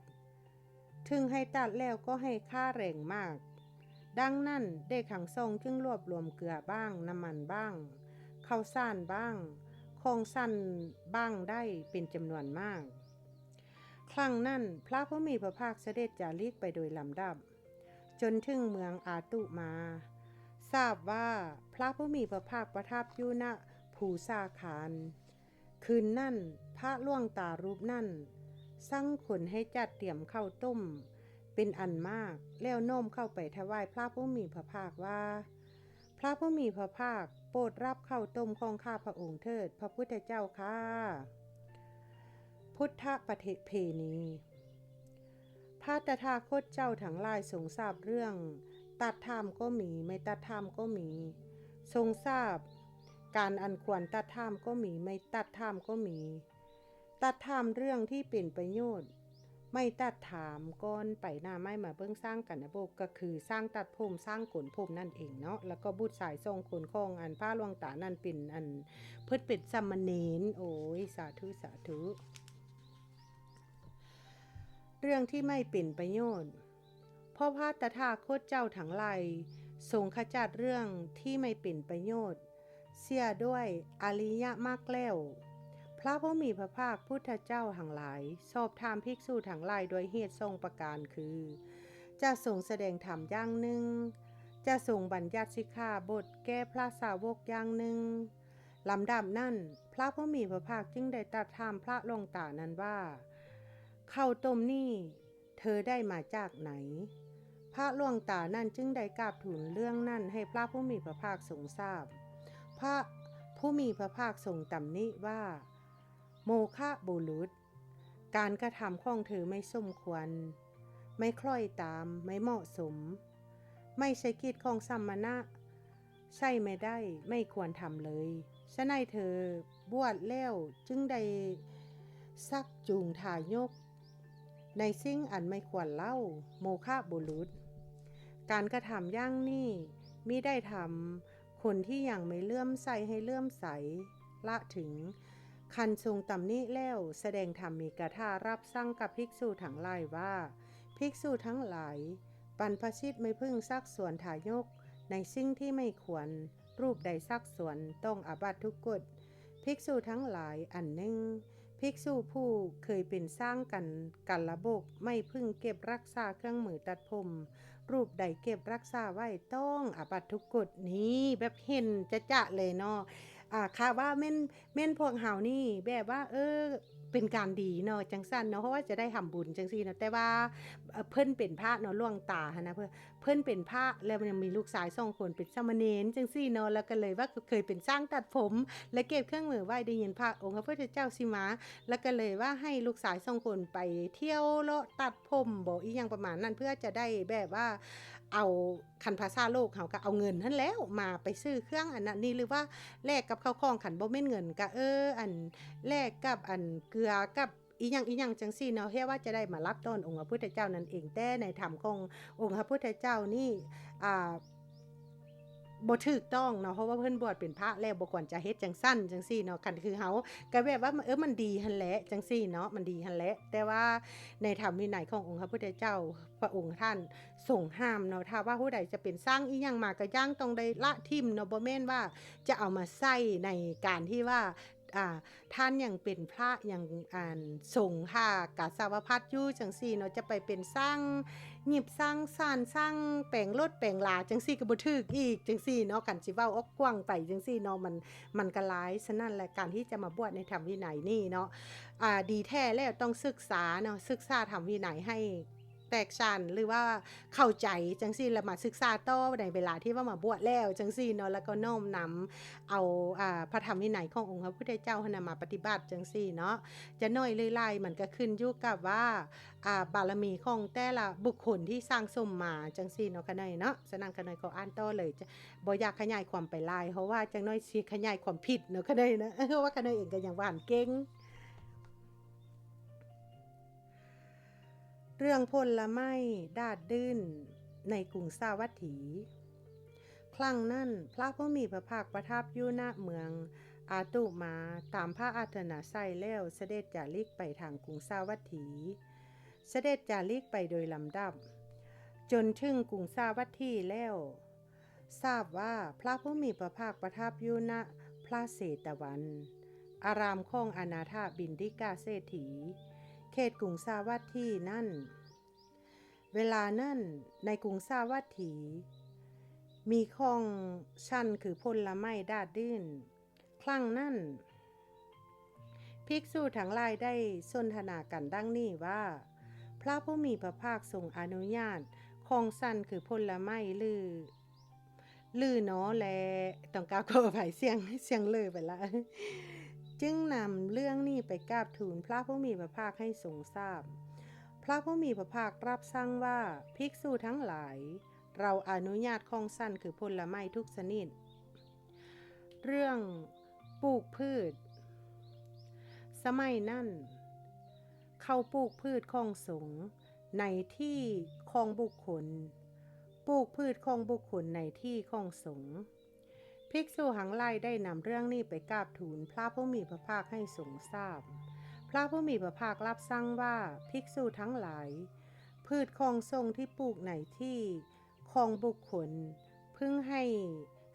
ເຖິງໃຫ້ຕັດແລ້ວກໍໃຫ້ຄ່າແຮງມາກ. ດັ່ງນັ້ນ ເດັກທັງສອງຈຶ່ງລວບລວມເກືອບ້າງ, ນ້ຳມັນບ້າງ, ເຂົ້າສານບ້າງ, ຂອງສັນບ້າງໄດ້ເປັນຈຳນວນມາກ. ຄັ້ງນັ້ນ ພະຜູ້ມີພະພາກສະເດັດຈາລິກໄປໂດຍລຳດັບ ຈົນເຖິງເມືອງອາຕຸມາ. ຊາບວ່າພະຜູ້ມີພະພາກປະທັບຢູ່ນະພູສາຄານ. ຄືນນັ້ນ ພະຫຼວງຕາຮູບນັ້ນສັ່ງຄົນໃຫ້ຈັດຕຽມເຂົ້າຕົ້ມເປັນອັນມາກ ແລ້ວນ້ອມເຂົ້າໄປຖວາຍພະຜູ້ມີພະພາກວ່າ, ພະຜູ້ມີພະພາກໂປດຮັບເຂົ້າຕົ້ມຂອງຂ້າພະອົງເຖີດ ພະພຸດທະເຈົ້າຂ້າ. ພຸດທະປະເພນີ. ພະຕະຖາຄົດເຈົ້າທັງຫຼາຍຊົງຊາບເລື່ອງຕັດຖາມກໍມີ, ໄມ່ຕັດຖາມກໍມີ, ຊົງຊາບການອັນຄວນຕັດຖາມກໍມີ, ໄມ່ຕັດຖາມກໍມີ. ຕັດຖາມເລື່ອງທີ່ເປັນປະໂຫຍດ, ໄມ່ຕັດຖາມກ່ອນໄປໜ້າໄມ້ມາເບິ່ງສ້າງກັນນະບົກ, ກໍຄືຊ່າງຕັດຜົມ, ຊ່າງໂກນຜົມນັ້ນເອງເນາະ. ແລ້ວກໍບຸດຊາຍສອງຄົນຂອງອັນພະຫຼວງຕານັ້ນເປັນອັນ, ເພິ່ນເປັນສາມະເນນ. ໂອ້ຍ ສາທຸ, ສາທຸ. ເລື່ອງທີ່ໄມ່ເປັນປະໂຫຍດ. ເພາະພະຕະຖາຄົດເຈົ້າທັງຫຼາຍຊົງຂະຈັດເລື່ອງທີ່ໄມ່ເປັນປະໂຫຍດເສຍດ້ວຍອະລິຍະມັກແລ້ວ, ພະຜູ້ມີພະພາກພຸດທະເຈົ້າທັງຫຼາຍສອບຖາມພິກສຸທັງຫຼາຍດ້ວຍເຫດສອງປະການຄື, ຈະຊົງສະແດງທຳຢ່າງໜຶ່ງ, ຈະຊົງບັນຍັດສິກຂາບົດແກ່ພະສາວົກຢ່າງໜຶ່ງ. ລຳດັບນັ້ນ ພະຜູ້ມີພະພາກຈຶ່ງໄດ້ຕັດຖາມພະຫຼວງຕານັ້ນວ່າ, ເຂົ້າຕົ້ມນີ້ເທີໄດ້ມາຈາກໃນ? ພະຫຼວງຕານັ້ນຈຶ່ງໄດ້ກາບທູນເລື່ອງນັ້ນໃຫ້ພະຜູ້ມີພະພາກຊົງຊາບ. ພະຜູ້ມີພະພາກຊົງຕຳໜິວ່າ, ໂມຄະບຸລຸດ, ການກະທຳຂອງເທີໄມ່ສົມຄວນ, ໄມ່ຄ່ອຍຕາມ, ໄມ່ເໝາະສົມ, ໄມ່ໃຊ່ກິດຂອງສາມະນະ, ໃຊ້ໄມ່ໄດ້, ໄມ່ຄວນທຳເລີຍ. ສະໄນເທີບວດແລ້ວຈຶ່ງໄດ້ຊັກຈູງທາຍົກໃນສິ່ງອັນໄມ່ຄວນເລົ່າ, ໂມຄະບຸລຸດ. ການກະທຳຢ່າງນີ້ມິໄດ້ທຳຄົນທີ່ຍັງໄມ່ເຫຼື້ອມໃສໃຫ້ເຫຼື້ອມໃສ, ລະເຖິງ. ຄັນຊົງຕຳໜິແລ້ວ, ສະແດງທຳມີກາຖາຮັບສັ່ງກັບພິກສຸທັງຫຼາຍວ່າ, ພິກສຸທັງຫຼາຍ, ບັນພະສິດໄມ່ເພິ່ງຊັກຊວນທາຍົກໃນສິ່ງທີ່ໄມ່ຄວນ, ຮູບໃດຊັກຊວນຕ້ອງອາບັດທຸກກົດ. ພິກສຸທັງຫຼາຍ, ອັນໜຶ່ງ, ພິກສຸຜູ້ເຄີຍເປັນຊ່າງກັນ, ກັນລະບົກ, ໄມ່ເພິ່ງເກັບຮັກສາເຄື່ອງມືຕັດຜົມ, ຮູບໃດເກັບຮັກສາໄວ້ຕ້ອງອາບັດທຸກກົດ. ນີ້ ແບບເຫັນຈະໆເລີຍເນາະ. ອາ ຄະວ່າແມ່ນ ແມ່ນພວກເຮົານີ້ແບບວ່າ ເອີ ເປັນການດີເນາະ ຈັ່ງຊັ້ນເນາະ ເພາະວ່າຈະໄດ້ທຳບຸນຈັ່ງຊີ້ເນາະ. ແຕ່ວ່າ ເອີ ເພິ່ນເປັນພະເນາະ ຫຼວງຕາຫັ້ນນະ ເພິ່ນ ເພິ່ນເປັນພະ ແລ້ວຍັງມີລູກຊາຍສອງຄົນເປັນສາມະເນນຈັ່ງຊີ້ເນາະ ແລ້ວກໍເລີຍວ່າເຄີຍເປັນຊ່າງຕັດຜົມ ແລະ ເກັບເຄື່ອງມືໄວ້ ໄດ້ຍິນພະອົງພະພຸດທະເຈົ້າຊິມາ ແລ້ວກໍເລີຍວ່າໃຫ້ລູກຊາຍສອງຄົນໄປທ່ຽວເລາະຕັດຜົມບໍ ອີ່ຫຍັງປະມານນັ້ນ ເພື່ອຈະໄດ້ແບບວ່າເອົາ ຄັນພາສາໂລກເຮົາກໍເອົາເງິນຫັ້ນແຫຼ້ວມາໄປຊື້ເຄື່ອງອັນນັ້ນນີ້ ຫຼືວ່າແລກກັບເຂົ້າຂອງ ຄັນບໍ່ແມ່ນເງິນກໍ ເອີ ອັນ ແລກກັບອັນເກືອກັບອີ່ຫຍັງອີ່ຫຍັງຈັ່ງຊີ້ເນາະ ເພື່ອວ່າຈະໄດ້ມາຮັບຕ້ອນອົງພະພຸດທະເຈົ້ານັ້ນເອງ. ແຕ່ໃນທຳຂອງອົງພະພຸດທະເຈົ້ານີ້ ອ່າ ບໍ່ຖືກຕ້ອງເນາະ ເພາະວ່າເພິ່ນບວດເປັນພະແລ້ວ ບໍ່ຄວນຈະເຮັດຈັ່ງຊັ້ນຈັ່ງຊີ້ເນາະ. ຄັນຄືເຮົາກໍແບບວ່າ ເອີ ມັນດີຫັ້ນແຫຼະ ຈັ່ງຊີ້ເນາະ ມັນດີຫັ້ນແຫຼະ. ແຕ່ວ່າໃນທຳວິໄນຂອງອົງພະພຸດທະເຈົ້າ ພະອົງທ່ານ ສົງຫ້າມເນາະ ຖ້າວ່າຜູ້ໃດຈະເປັນຊ່າງອີ່ຫຍັງມາກໍຢ່າງ ຕ້ອງໄດ້ລະຖິ້ມເນາະ ບໍ່ແມ່ນວ່າຈະເອົາມາໃຊ້ໃນການທີ່ວ່າ ອ່າ ທ່ານຍັງເປັນພະ ຍັງ ອັນ ສົງ ຖ້າກາສາວະພັດຢູ່ຈັ່ງຊີ້ເນາະ ຈະໄປເປັນຊ່າງຫຍິບ ຊ່າງສານ ຊ່າງແປງລົດແປງລາຈັ່ງຊີ້ກໍບໍ່ຖືກອີກ ຈັ່ງຊີ້ເນາະ. ຄັນຊິເວົ້າອອກກວ້າງໄປຈັ່ງຊີ້ເນາະ ມັນ ມັນກໍຫຼາຍ. ສະນັ້ນແຫຼະ ການທີ່ຈະມາບວດໃນທຳວິໄນນີ້ເນາະ ອ່າ ດີແທ້ແລ້ວຕ້ອງສຶກສາເນາະ ສຶກສາທຳວິໄນໃຫ້ ແຕກສານ ຫຼືວ່າເຂົ້າໃຈຈັ່ງຊີ້ ແລ້ວມາສຶກສາຕໍ່ໃນເວລາທີ່ວ່າມາບວດແລ້ວຈັ່ງຊີ້ເນາະ ແລ້ວກໍນ້ອມນຳເອົາ ອ່າ ພະທຳວິໄນຂອງອົງພະພຸດທະເຈົ້າຫັ້ນນະມາປະຕິບັດຈັ່ງຊີ້ເນາະ. ຈະໜ້ອຍຫຼືຫຼາຍ ມັນກໍຂຶ້ນຢູ່ກັບວ່າ ອ່າ ບາລະມີຂອງແຕ່ລະບຸກຄົນທີ່ສັ່ງສົມມາຈັ່ງຊີ້ເນາະຂະນ້ອຍເນາະ. ສະນັ້ນຂະນ້ອຍຂໍອ່ານຕໍ່ເລີຍ ຈະ ບໍ່ຢາກຂະຫຍາຍຄວາມໄປຫຼາຍ ເພາະວ່າຈັກໜ້ອຍຊິຂະຫຍາຍຄວາມຜິດເນາະຂະນ້ອຍເນາະ ເພາະວ່າຂະນ້ອຍເອງກໍຍັງບໍ່ທັນເກັ່ງ. ເລື່ອງຜົນລະໄມ້ດາດດື່້ນໃນກຸງສາວັດຖີ. ຄັ້ງນັ້ນ ພະຜູ້ມີພະພາກປະທັບຢູ່ນະເມືອງອາຕຸມາ ຕາມພະອັດທະນາໄສແລ້ວ ສະເດັດຈາລິກໄປທາງກຸງສາວັດຖີ. ສະເດັດຈາລິກໄປໂດຍລຳດັບ ຈົນເຖິງກຸງສາວັດຖີແລ້ວ ຊາບວ່າພະຜູ້ມີພະພາກປະທັບຢູ່ນະພະເຊຕະວັນ ອາຣາມຂອງອະນາຖະບິນດິກາເສດຖີ ເຂດກຸງສາວັດຖີນັ້ນ. ເວລານັ້ນໃນກຸງສາວັດຖີ ມີຂອງສັນຄືຜົນລະໄມ້ດາດດື່້ນ. ຄັ້ງນັ້ນ ພິກສຸທັງຫຼາຍໄດ້ສົນທະນາກັນດັ່ງນີ້ວ່າ ພະຜູ້ມີພະພາກຊົງອະນຸຍາດຂອງສັນຄືຜົນລະໄມ້ຫຼື ຫຼືໜໍ ແລະ ຕ້ອງກາບຂໍອະໄພ ສຽງ ສຽງເຫຼີໄປລະ ຈຶ່ງນຳເລື່ອງນີ້ໄປກາບທູນພະຜູ້ມີພະພາກໃຫ້ຊົງຊາບ. ພະຜູ້ມີພະພາກຮັບສັ່ງວ່າ ພິກສຸທັງຫຼາຍ, ເຮົາອະນຸຍາດຂອງສັນຄືຜົນລະໄມ້ທຸກຊະນິດ. ເລື່ອງປູກພືດ. ສະໄໝນັ້ນ ເຂົາປູກພືດຂອງສົງໃນທີ່ຂອງບຸກຄົນ, ປູກພືດຂອງບຸກຄົນໃນທີ່ຂອງສົງ. ພິກສຸທັງຫຼາຍໄດ້ນຳເລື່ອງນີ້ໄປກາບທູນພະຜູ້ມີພະພາກໃຫ້ຊົງຊາບ. ພະຜູ້ມີພະພາກຮັບສັ່ງວ່າ, ພິກສຸທັງຫຼາຍ, ພືດຂອງສົງທີ່ປູກໃນທີ່ ຂອງບຸກຄົນ ເພິ່ງໃຫ້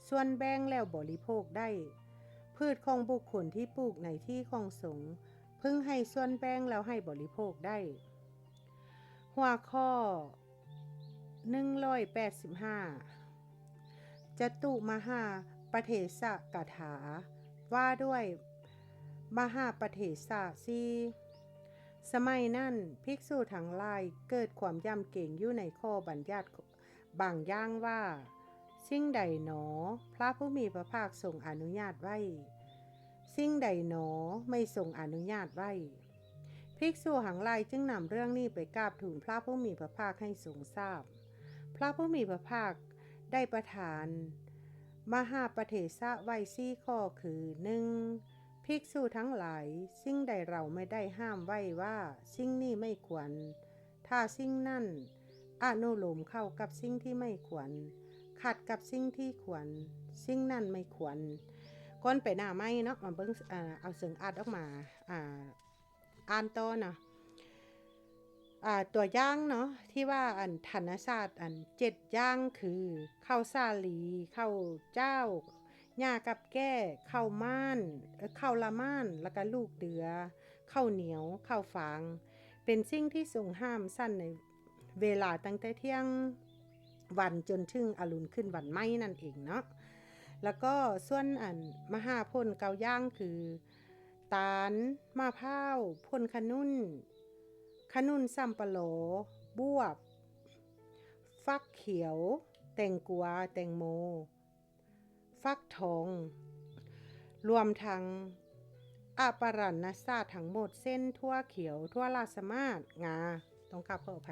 ສ່ວນແບ່ງແລ້ວບໍລິໂພກໄດ້. ພືດຂອງບຸກຄົນທີ່ປູກໃນທີ່ຂອງສົງ ເພິ່ງໃຫ້ສ່ວນແບ່ງແລ້ວໃຫ້ບໍລິໂພກໄດ້. ຫົວຂໍ້ໜຶ່ງຮ້ອຍແປດສິບຫ້າ ຈະຕຸມະຫາປະເທສະກາຖາ ວ່າດ້ວຍມະຫາປະເທສະສີ່. ສະໄໝນັ້ນ ພິກສຸທັງຫຼາຍເກີດຄວາມຢຳເກງຢູ່ໃນຂໍ້ບັນຍັດ ບາງຢ່າງວ່າ, ສິ່ງໃດໜໍພະຜູ້ມີພະພາກຊົງອະນຸຍາດໄວ້? ສິ່ງໃດໜໍໄມ່ຊົງອະນຸຍາດໄວ້? ພິກສຸທັງຫຼາຍຈຶ່ງນຳເລື່ອງນີ້ໄປກາບທູນພະຜູ້ມີພະພາກໃຫ້ຊົງຊາບ. ພະຜູ້ມີພະພາກໄດ້ປະທານມະຫາປະເທສະໄວ້ສີ່ຂໍ້ຄື, ໜຶ່ງ, ພິກສຸທັງຫຼາຍ, ສິ່ງໃດເຮົາໄມ່ໄດ້ຫ້າມໄວ້ວ່າສິ່ງນີ້ໄມ່ຄວນ, ຖ້າສິ່ງນັ້ນອະນຸໂລມເຂົ້າກັບສິ່ງທີ່ໄມ່ຄວນ, ຂັດກັບສິ່ງທີ່ຄວນ, ສິ່ງນັ້ນໄມ່ຄວນ. ກ່ອນໄປໜ້າໃໝ່ເນາະ, ມາເບິ່ງ, ເອົາເຊິ່ງອາດອອກມາ, ອ່າ, ອ່ານຕໍ່ເນາະ. ອ່າ, ຕົວຢ່າງເນາະ, ທີ່ວ່າອັນທັນນະສາດອັນເຈັດຢ່າງຄື ເຂົ້າສາລີ, ເຂົ້າຈ້າວ, ຫຍ້າກັບແກ້, ເຂົ້າມ້ານ, ເອີ, ເຂົ້າລະມ້ານ, ແລ້ວກະລູກເດື່ອ, ເຂົ້າໜຽວ, ເຂົ້າຟາງ ເປັນສິ່ງທີ່ຊົງຫ້າມສັນໃນເວລາຕັ້ງແຕ່ທ່ຽງວັນຈົນເຖິງອະລຸນຂຶ້ນວັນໃໝ່ນັ້ນເອງເນາະ. ແລ້ວກໍສ່ວນອັນມະຫາຜົນເກົ້າຢ່າງຄື ຕານ, ໝາກພ້າວ, ຜົນຂະໜຸ່ນ, ຂະໜຸ່ນສຳປະລໍ, ບວບ, ຝັກຂຽວ, ແຕງກວາ, ແຕງໂມ, ຝັກທອງ, ລວມທັງອະປະລັນນະສາດທັງໝົດ ເຊັ່ນ ຖົ່ວຂຽວ, ຖົ່ວລາຊະມາດ, ງາ, ຕ້ອງກາບຂໍອະໄພ.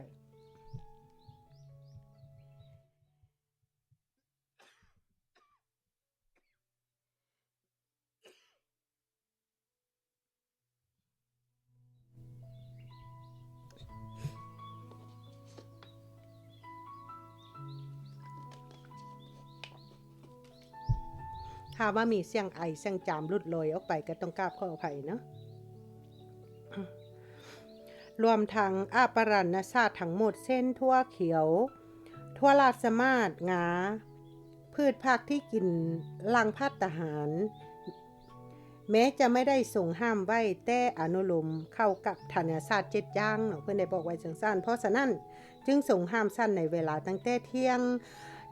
ຖ້າວ່າມີສຽງໄອ, ສຽງຈາມຫຼຸດລອຍອອກໄປ ກໍຕ້ອງກາບຂໍອະໄພເນາະ. ລວມທັງອະປະລັນນະສາດທັງໝົດ ເຊັ່ນ ຖົ່ວຂຽວ, ຖົ່ວລາຊະມາດ, ງາ, ພືດຜັກທີ່ກິນຫຼັງພັດຕາຫານ, ແມ້ຈະໄມ່ໄດ້ຊົງຫ້າມໄວ້, ແຕ່ອະນຸໂລມເຂົ້າກັບທັນນະສາດເຈັດຢ່າງເນາະ, ເພິ່ນໄດ້ບອກໄວ້ຈັ່ງຊັ້ນ. ເພາະສະນັ້ນ ຈຶ່ງຊົງຫ້າມສັນໃນເວລາຕັ້ງແຕ່ທ່ຽງ,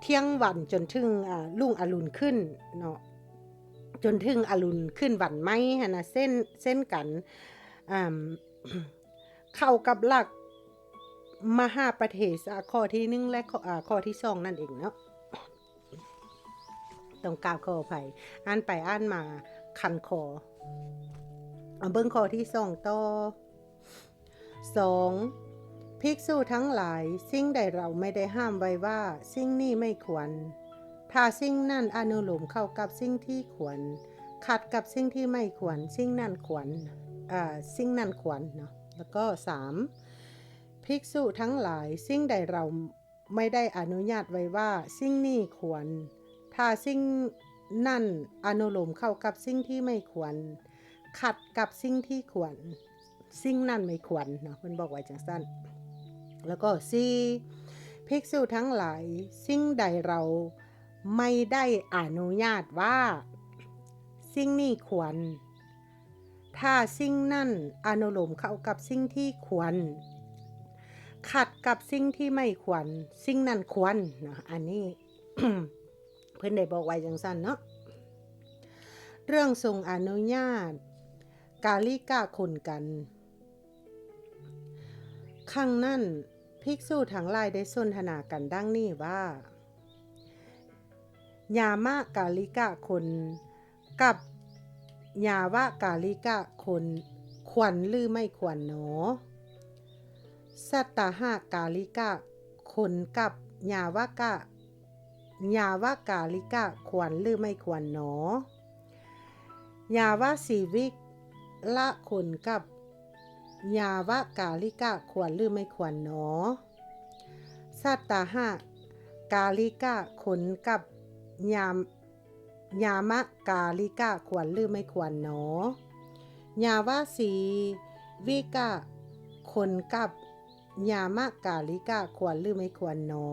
ທ່ຽງວັນຈົນເຖິງ, ອາ, ລຸງອະລຸນຂຶ້ນເນາະ, ຈົນເຖິງອະລຸນຂຶ້ນວັນໃໝ່ຫັ້ນນະ ເຊັ່ນ, ເຊັ່ນກັນ. ອາ, ເຂົ້າກັບຫຼັກ ມະຫາປະເທສະຂໍ້ທີໜຶ່ງ ແລະ ຂໍ້ ອາ ຂໍ້ທີສອງນັ້ນເອງເນາະ. ຕ້ອງກາບຂໍອະໄພ ອ່ານໄປອ່ານມາຄັນຄໍ. ເອົາເບິ່ງຂໍ້ທີສອງຕໍ່. ສອງ ພິກສຸທັງຫຼາຍ, ສິ່ງໃດເຮົາໄມ່ໄດ້ຫ້າມໄວ້ວ່າ ສິ່ງນີ້ໄມ່ຄວນ, ຖ້າສິ່ງນັ້ນອະນຸໂລມເຂົ້າກັບສິ່ງທີ່ຄວນ, ຂັດກັບສິ່ງທີ່ໄມ່ຄວນ, ສິ່ງນັ້ນຄວນ, ເອີ ສິ່ງນັ້ນຄວນເນາະ. ແລ້ວກໍສາມ ພິກສຸທັງຫຼາຍ, ສິ່ງໃດເຮົາໄມ່ໄດ້ອະນຸຍາດໄວ້ວ່າ ສິ່ງນີ້ຄວນ, ຖ້າສິ່ງນັ້ນອະນຸໂລມເຂົ້າກັບສິ່ງທີ່ໄມ່ຄວນ, ຂັດກັບສິ່ງທີ່ຄວນ, ສິ່ງນັ້ນໄມ່ຄວນເນາະ, ເພິ່ນບອກໄວ້ຈັ່ງຊັ້ນ. ແລ້ວກໍສີ່ ພິກສຸທັງຫຼາຍ, ສິ່ງໃດເຮົາໄມ່ໄດ້ອະນຸຍາດວ່າ ສິ່ງນີ້ຄວນ, ຖ້າສິ່ງນັ້ນອະນຸໂລມເຂົ້າກັບສິ່ງທີ່ຄວນ, ຂັດກັບສິ່ງທີ່ໄມ່ຄວນ, ສິ່ງນັ້ນຄວນເນາະ. ອັນນີ້ ເພິ່ນໄດ້ບອກໄວ້ຈັ່ງຊັ້ນເນາະ. ເລື່ອງຊົງອະນຸຍາດກາລິກະຄົນກັນ. ຄັ້ງນັ້ນ ພິກສຸທັງຫຼາຍໄດ້ສົນທະນາກັນດັ່ງນີ້ວ່າ ຍາມະກາລິກະຄົນກັບຍາວະກາລິກະຄົນ ຄວນຫຼືໄມ່ຄວນໜໍ? ສັດຕະຫະກາລິກະຄົນກັບຍາວະກະ ຍາວະກາລິກະ ຄວນຫຼືໄມ່ຄວນໜໍ? ຍາວະຊີວິກລະຄົນກັບຍາວະກາລິກະ ຄວນຫຼືໄມ່ຄວນໜໍ? ສັດຕະຫະກາລິກະຄົນກັບຍາມ ຍາມະກາລິກະ ຄວນຫຼືໄມ່ຄວນໜໍ? ຍາວະຊີວິກະຄົນກັບຍາມະກາລິກະ ຄວນຫຼືໄມ່ຄວນໜໍ?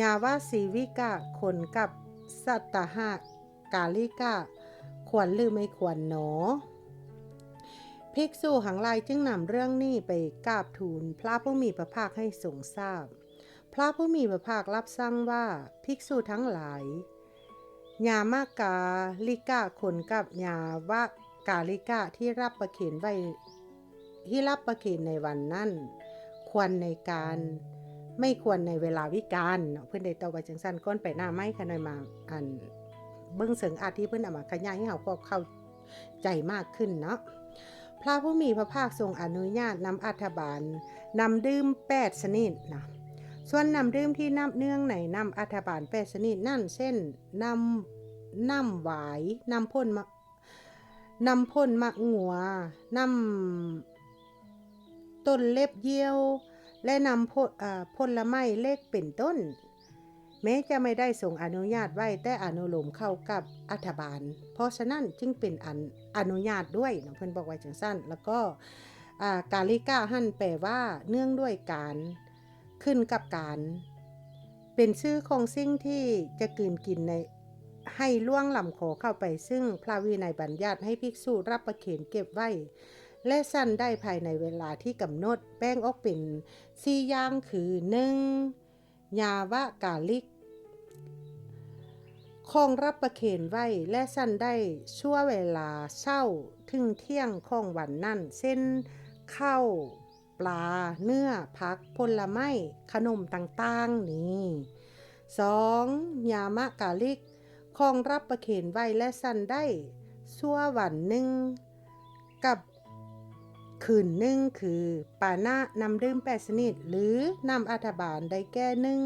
ຍາວະຊີວິກະຄົນກັບສັດຕະຫະກາລິກະ ຄວນຫຼືໄມ່ຄວນໜໍ? ພິກສຸທັງຫຼາຍຈຶ່ງນຳເລື່ອງນີ້ໄປກາບທູນພະຜູ້ມີພະພາກໃຫ້ຊົງຊາບ. ພະຜູ້ມີພະພາກຮັບສັ່ງວ່າ, ພິກສຸທັງຫຼາຍ, ຍາມະກາລິກະຄົນກັບຍາວະກາລິກະທີ່ຮັບປະເຄນໄວ້ ທີ່ຮັບປະເຄນໃນວັນນັ້ນ ຄວນໃນການ ໄມ່ຄວນໃນເວລາວິການເນາະ. ເພິ່ນໄດ້ຕອບໄວ້ຈັ່ງຊັ້ນ. ກ່ອນໄປໜ້າໄມ້ ຂ້ານ້ອຍມາ ອັນ ເບິ່ງເຊິ່ງອາດທີ່ເພິ່ນເອົາມາຂະຫຍາຍໃຫ້ເຮົາກໍເຂົ້າ ໃຈມາກຂຶ້ນເນາະ. ພະຜູ້ມີພະພາກຊົງອະນຸຍາດນຳອັດຖະບານນ້ຳດື່ມແປດຊະນິດນະ. ສ່ວນນ້ຳດື່ມທີ່ນັບເນື່ອງໃນນ້ຳອັດຖະບານແປດຊະນິດນັ້ນ ເຊັ່ນ ນ້ຳ ນ້ຳຫວາຍ, ນ້ຳຜົນມະ ນ້ຳຜົນໝາກງົວ, ນ້ຳຕົ້ນເລັບຍ່ຽວ ແລະ ນ້ຳຜົ ເອີ ຜົນລະໄມ້ເລັກເປັນຕົ້ນ. ແມ້ຈະໄມ່ໄດ້ຊົງອະນຸຍາດໄວ້, ແຕ່ອະນຸໂລມເຂົ້າກັບອັດຖະບານ, ເພາະສະນັ້ນຈຶ່ງເປັນອັນອະນຸຍາດດ້ວຍເນາະ, ເພິ່ນບອກໄວ້ຈັ່ງຊັ້ນ. ແລ້ວກໍ ອາ ກາລິກະຫັ້ນແປວ່າເນື່ອງດ້ວຍການ, ຂຶ້ນກັບການ, ເປັນຊື່ຂອງສິ່ງທີ່ຈະກືນກິນໃນ ໃຫ້ລ່ວງລຳຄໍເຂົ້າໄປ, ຊຶ່ງພະວິໄນບັນຍັດໃຫ້ພິກສຸຮັບປະເຄນເກັບໄວ້ ແລະ ສັນໄດ້ພາຍໃນເວລາທີ່ກຳນົດ, ແບ່ງອອກເປັນສີ່ຢ່າງຄື ໜຶ່ງ ຍາວະກາລິກ ຂອງຮັບປະເຄນໄວ້ ແລະ ສັນໄດ້ຊົ່ວເວລາເຊົ້າເຖິງທ່ຽງຂອງວັນນັ້ນ ເຊັ່ນ ເຂົ້າ, ປາ, ເນື້ອ, ຜັກ, ຜົນລະໄມ້, ຂະໜົມຕ່າງໆນີ້. ສອງ ຍາມະກາລິກ ຂອງຮັບປະເຄນໄວ້ ແລະ ສັນໄດ້ຊົ່ວວັນໜຶ່ງກັບຄືນໜຶ່ງ ຄື ປານະ ນ້ຳດື່ມແປດຊະນິດ ຫຼື ນ້ຳອັດຖະບານ ໄດ້ແກ່ ໜຶ່ງ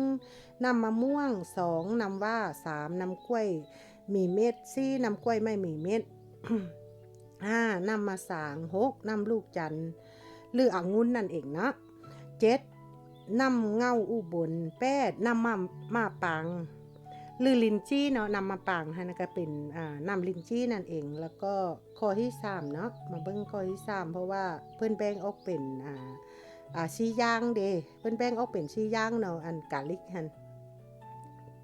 ນ້ຳມະມ່ວງ, ສອງ ນ້ຳຫວ້າ, ສາມ ນ້ຳກ້ວຍມີເມັດ, ສີ່ ນ້ຳກ້ວຍໄມ້ມີເມັດ, ຫ້າ ນ້ຳມະສາງ, ຫົກ ນ້ຳລູກຈັນ ຫຼື ອະງຸ່ນນັ້ນເອງເນາະ, ເຈັດ ນ້ຳເຫງົ້າອຸບົນ, ແປດ ນ້ຳໝາ ໝາປາງ ຫຼື ລິນຈີເນາະ, ນ້ຳໝາປາງຫັ້ນນະກະເປັນ ອາ ນ້ຳລິນຈີນັ້ນເອງ. ແລ້ວກໍຂໍ້ທີສາມເນາະ, ມາເບິ່ງຂໍ້ທີສາມ ເພາະວ່າເພິ່ນແບ່ງອອກເປັນ ອາ ອາ ສີ່ຢ່າງເດ້, ເພິ່ນແບ່ງອອກເປັນສີ່ຢ່າງເນາະ, ອັນກາລິກຫັ້ນ